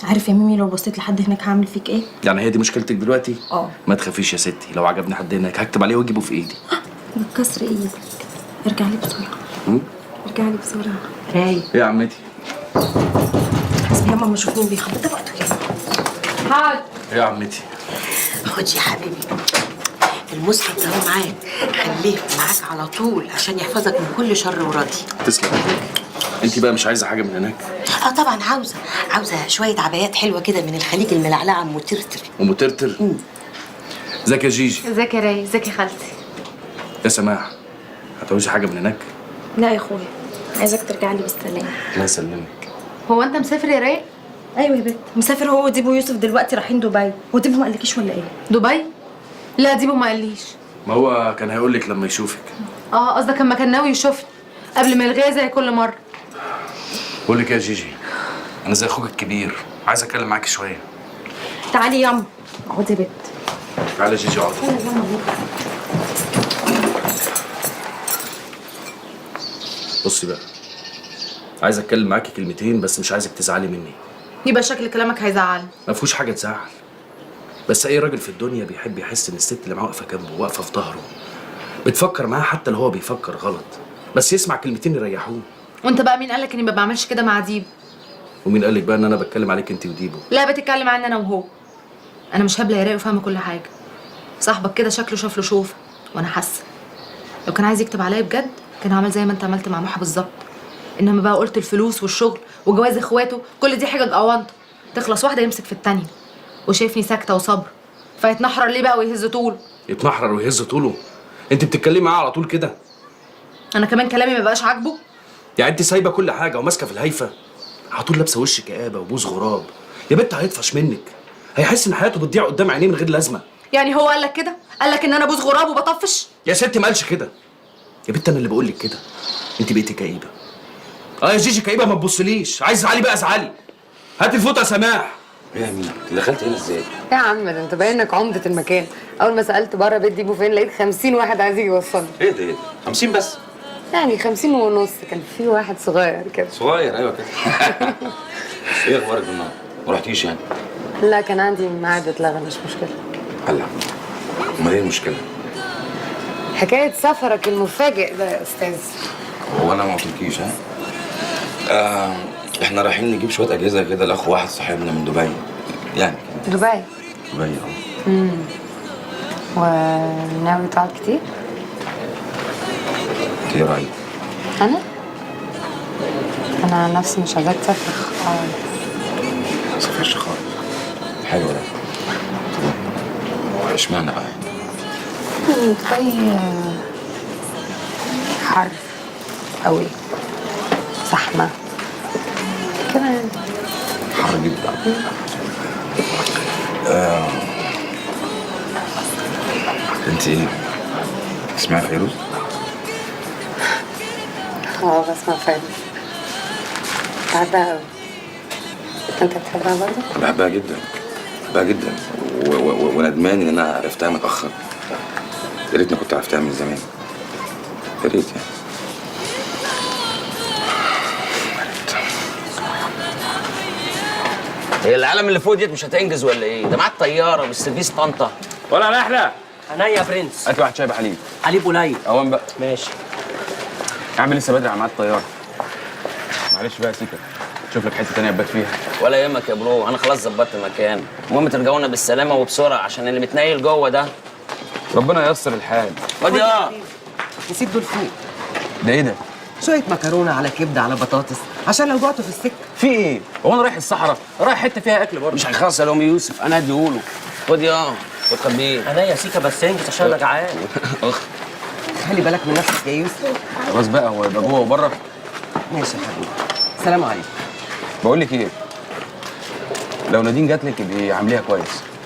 عارف يا ميمي لو بصيت لحد هناك هعمل فيك ايه؟ يعني هي دي مشكلتك دلوقتي؟ اه. ما تخافيش يا ستي، لو عجبني حد هناك هكتب عليه واجيبه في ايدي. بتكسر ايدك. ارجع لي بسرعة. ارجع لي بسرعة. رايق ايه يا عمتي؟ بس يا ماما شوف مين بيخبط ده وقته يا حاضر. ايه يا عمتي؟ خد يا حبيبي المصحف ده هو معاك، خليه معاك على طول عشان يحفظك من كل شر وراضي. تسلم. انت بقى مش عايزه حاجة من هناك؟ اه طبعا عاوزه، عاوزه شوية عبايات حلوة كده من الخليج الملعلعه ام ترتر. ام ترتر؟ ازيك يا جيجي؟ ازيك يا راي؟ ازيك يا خالتي؟ يا سماح هتعوزي حاجة من هناك؟ لا يا اخويا، عايزك ترجع لي بالسلامة. الله يسلمك. هو انت مسافر يا راي؟ ايوه يا بت، مسافر هو وديبو ويوسف دلوقتي رايحين دبي. هو ديبو ما قالكيش ولا ايه؟ دبي؟ لا ديبو ما قاليش. ما هو كان هيقول لك لما يشوفك. اه قصدك اما كان ناوي يشوفني قبل ما يلغيها زي كل مرة. بقول لك يا جيجي، انا زي اخوك الكبير، عايز اتكلم معاكي شوية. تعالي ياما اقعدي يا بت. تعالي يا جيجي اقعدي. بصي بقى، عايز اتكلم معاكي كلمتين بس مش عايزك تزعلي مني. يبقى شكل كلامك هيزعل. ما فيهوش حاجة تزعل، بس اي راجل في الدنيا بيحب يحس ان الست اللي معاه واقفة جنبه، واقفة في ظهره، بتفكر معاه حتى لو هو بيفكر غلط، بس يسمع كلمتين يريحوه. وانت بقى مين قالك اني ما بعملش كده مع ديبو؟ ومين قالك بقى ان انا بتكلم عليك انت وديبو؟ لا بتتكلم عني انا وهو. انا مش هبلة يا رايق وفاهمه كل حاجة. صاحبك كده شكله شاف له شوفه وانا حاسه. لو كان عايز يكتب عليا بجد كان عمل زي ما انت عملت مع محا بالظبط. انما بقى قلت الفلوس والشغل وجواز اخواته كل دي حاجة اونطه، تخلص واحدة يمسك في الثانية. وشايفني ساكته وصبر فيتنحرر ليه بقى ويهز طوله؟ يتنحرر ويهز طوله؟ انت بتتكلمي معاه على طول كده؟ انا كمان كلامي ما بقاش عاجبه؟ يعني انت سايبه كل حاجة وماسكه في الهيفه على طول، لابسه وش كآبه وبوز غراب. يا بنت هيطفش منك، هيحس ان حياته بتضيع قدام عينيه من غير لازمه. يعني هو قال لك كده؟ قال لك ان انا بوز غراب وبطفش؟ يا ستي ما قالش كده يا بنت، انا اللي بقول لك كده. انت بقيتي كئيبة. اه يا جيجي كئيبة، ما تبصليش. عايز ازعلي بقى ازعلي. هات الفوطه يا سماح. ايه يا مين دخلت هنا ازاي؟ يا عم ده انت باين انك عمده المكان. اول ما سالت بره بيت ديبو فين لقيت 50 واحد عايز يجي يوصلني. ايه ده ايه ده؟ 50 بس؟ يعني 50 ونص، كان في واحد صغير كده. صغير ايوه كده. ايه اخبارك بالنهارده؟ ما رحتيش يعني؟ لا كان عندي ميعاد اتلغى، مش مشكلة. الله، امال ايه المشكلة؟ حكاية سفرك المفاجئ ده يا استاذ. هو انا ما قلتلكيش؟ ها؟ احنا رايحين نجيب شوية اجهزة كده لاخو واحد صاحبنا من دبي. يعني دبي؟ دبي اه. وناوي تقعد كتير؟ انت ايه رايك؟ انا؟ انا عن نفسي مش عايزاك تسافر خالص. ما سافرش خالص. حلو ده. طب اشمعنى بقى؟ دبي حر قوي، زحمة كده يعني. حر جدا. انت ايه؟ تسمعي فيروز؟ اه بسمع فيروز، بحبها قوي. انت بتحبها برضه؟ بحبها جدا، بحبها جدا، وندمان ان انا عرفتها متأخر. يا ريتني كنت عرفتها من زمان، يا ريت يعني. هي العالم اللي فوق ديت مش هتنجز ولا ايه؟ ده معاك طيارة والسيرفيس طنطا. ولا رحله. عينيا يا برنس. هات واحد شاي بحليب. حليب قليل. اوان بقى. ماشي. يا عم لسه بدري على ميعاد الطيارة. معلش بقى يا سيكا، شوف لك حتة تانية تبات فيها. ولا يهمك يا bro، انا خلاص ظبطت مكان. المهم ترجعونا بالسلامة وبسرعة عشان اللي متنيل جوه ده. ربنا ييسر الحال. خد يا نسيت دول فوق. ده ايه ده؟ شوية مكرونه على كبده على بطاطس عشان لو جعتوا في السكة. في ايه؟ هو انا رايح الصحراء؟ رايح حتة فيها اكل برضه. مش هيخسر يا ام يوسف، انا هديهوله. خد يا خد خبيه. انا يا سيكا بس انجز عشان انا جعان. اخ خلي بالك من نفسك يا يوسف. خلاص بقى، هو يبقى جوه وبره. ماشي يا حبيبي، سلام عليكم. بقول لك ايه، لو نادين جات لك يبقي عامليها كويس.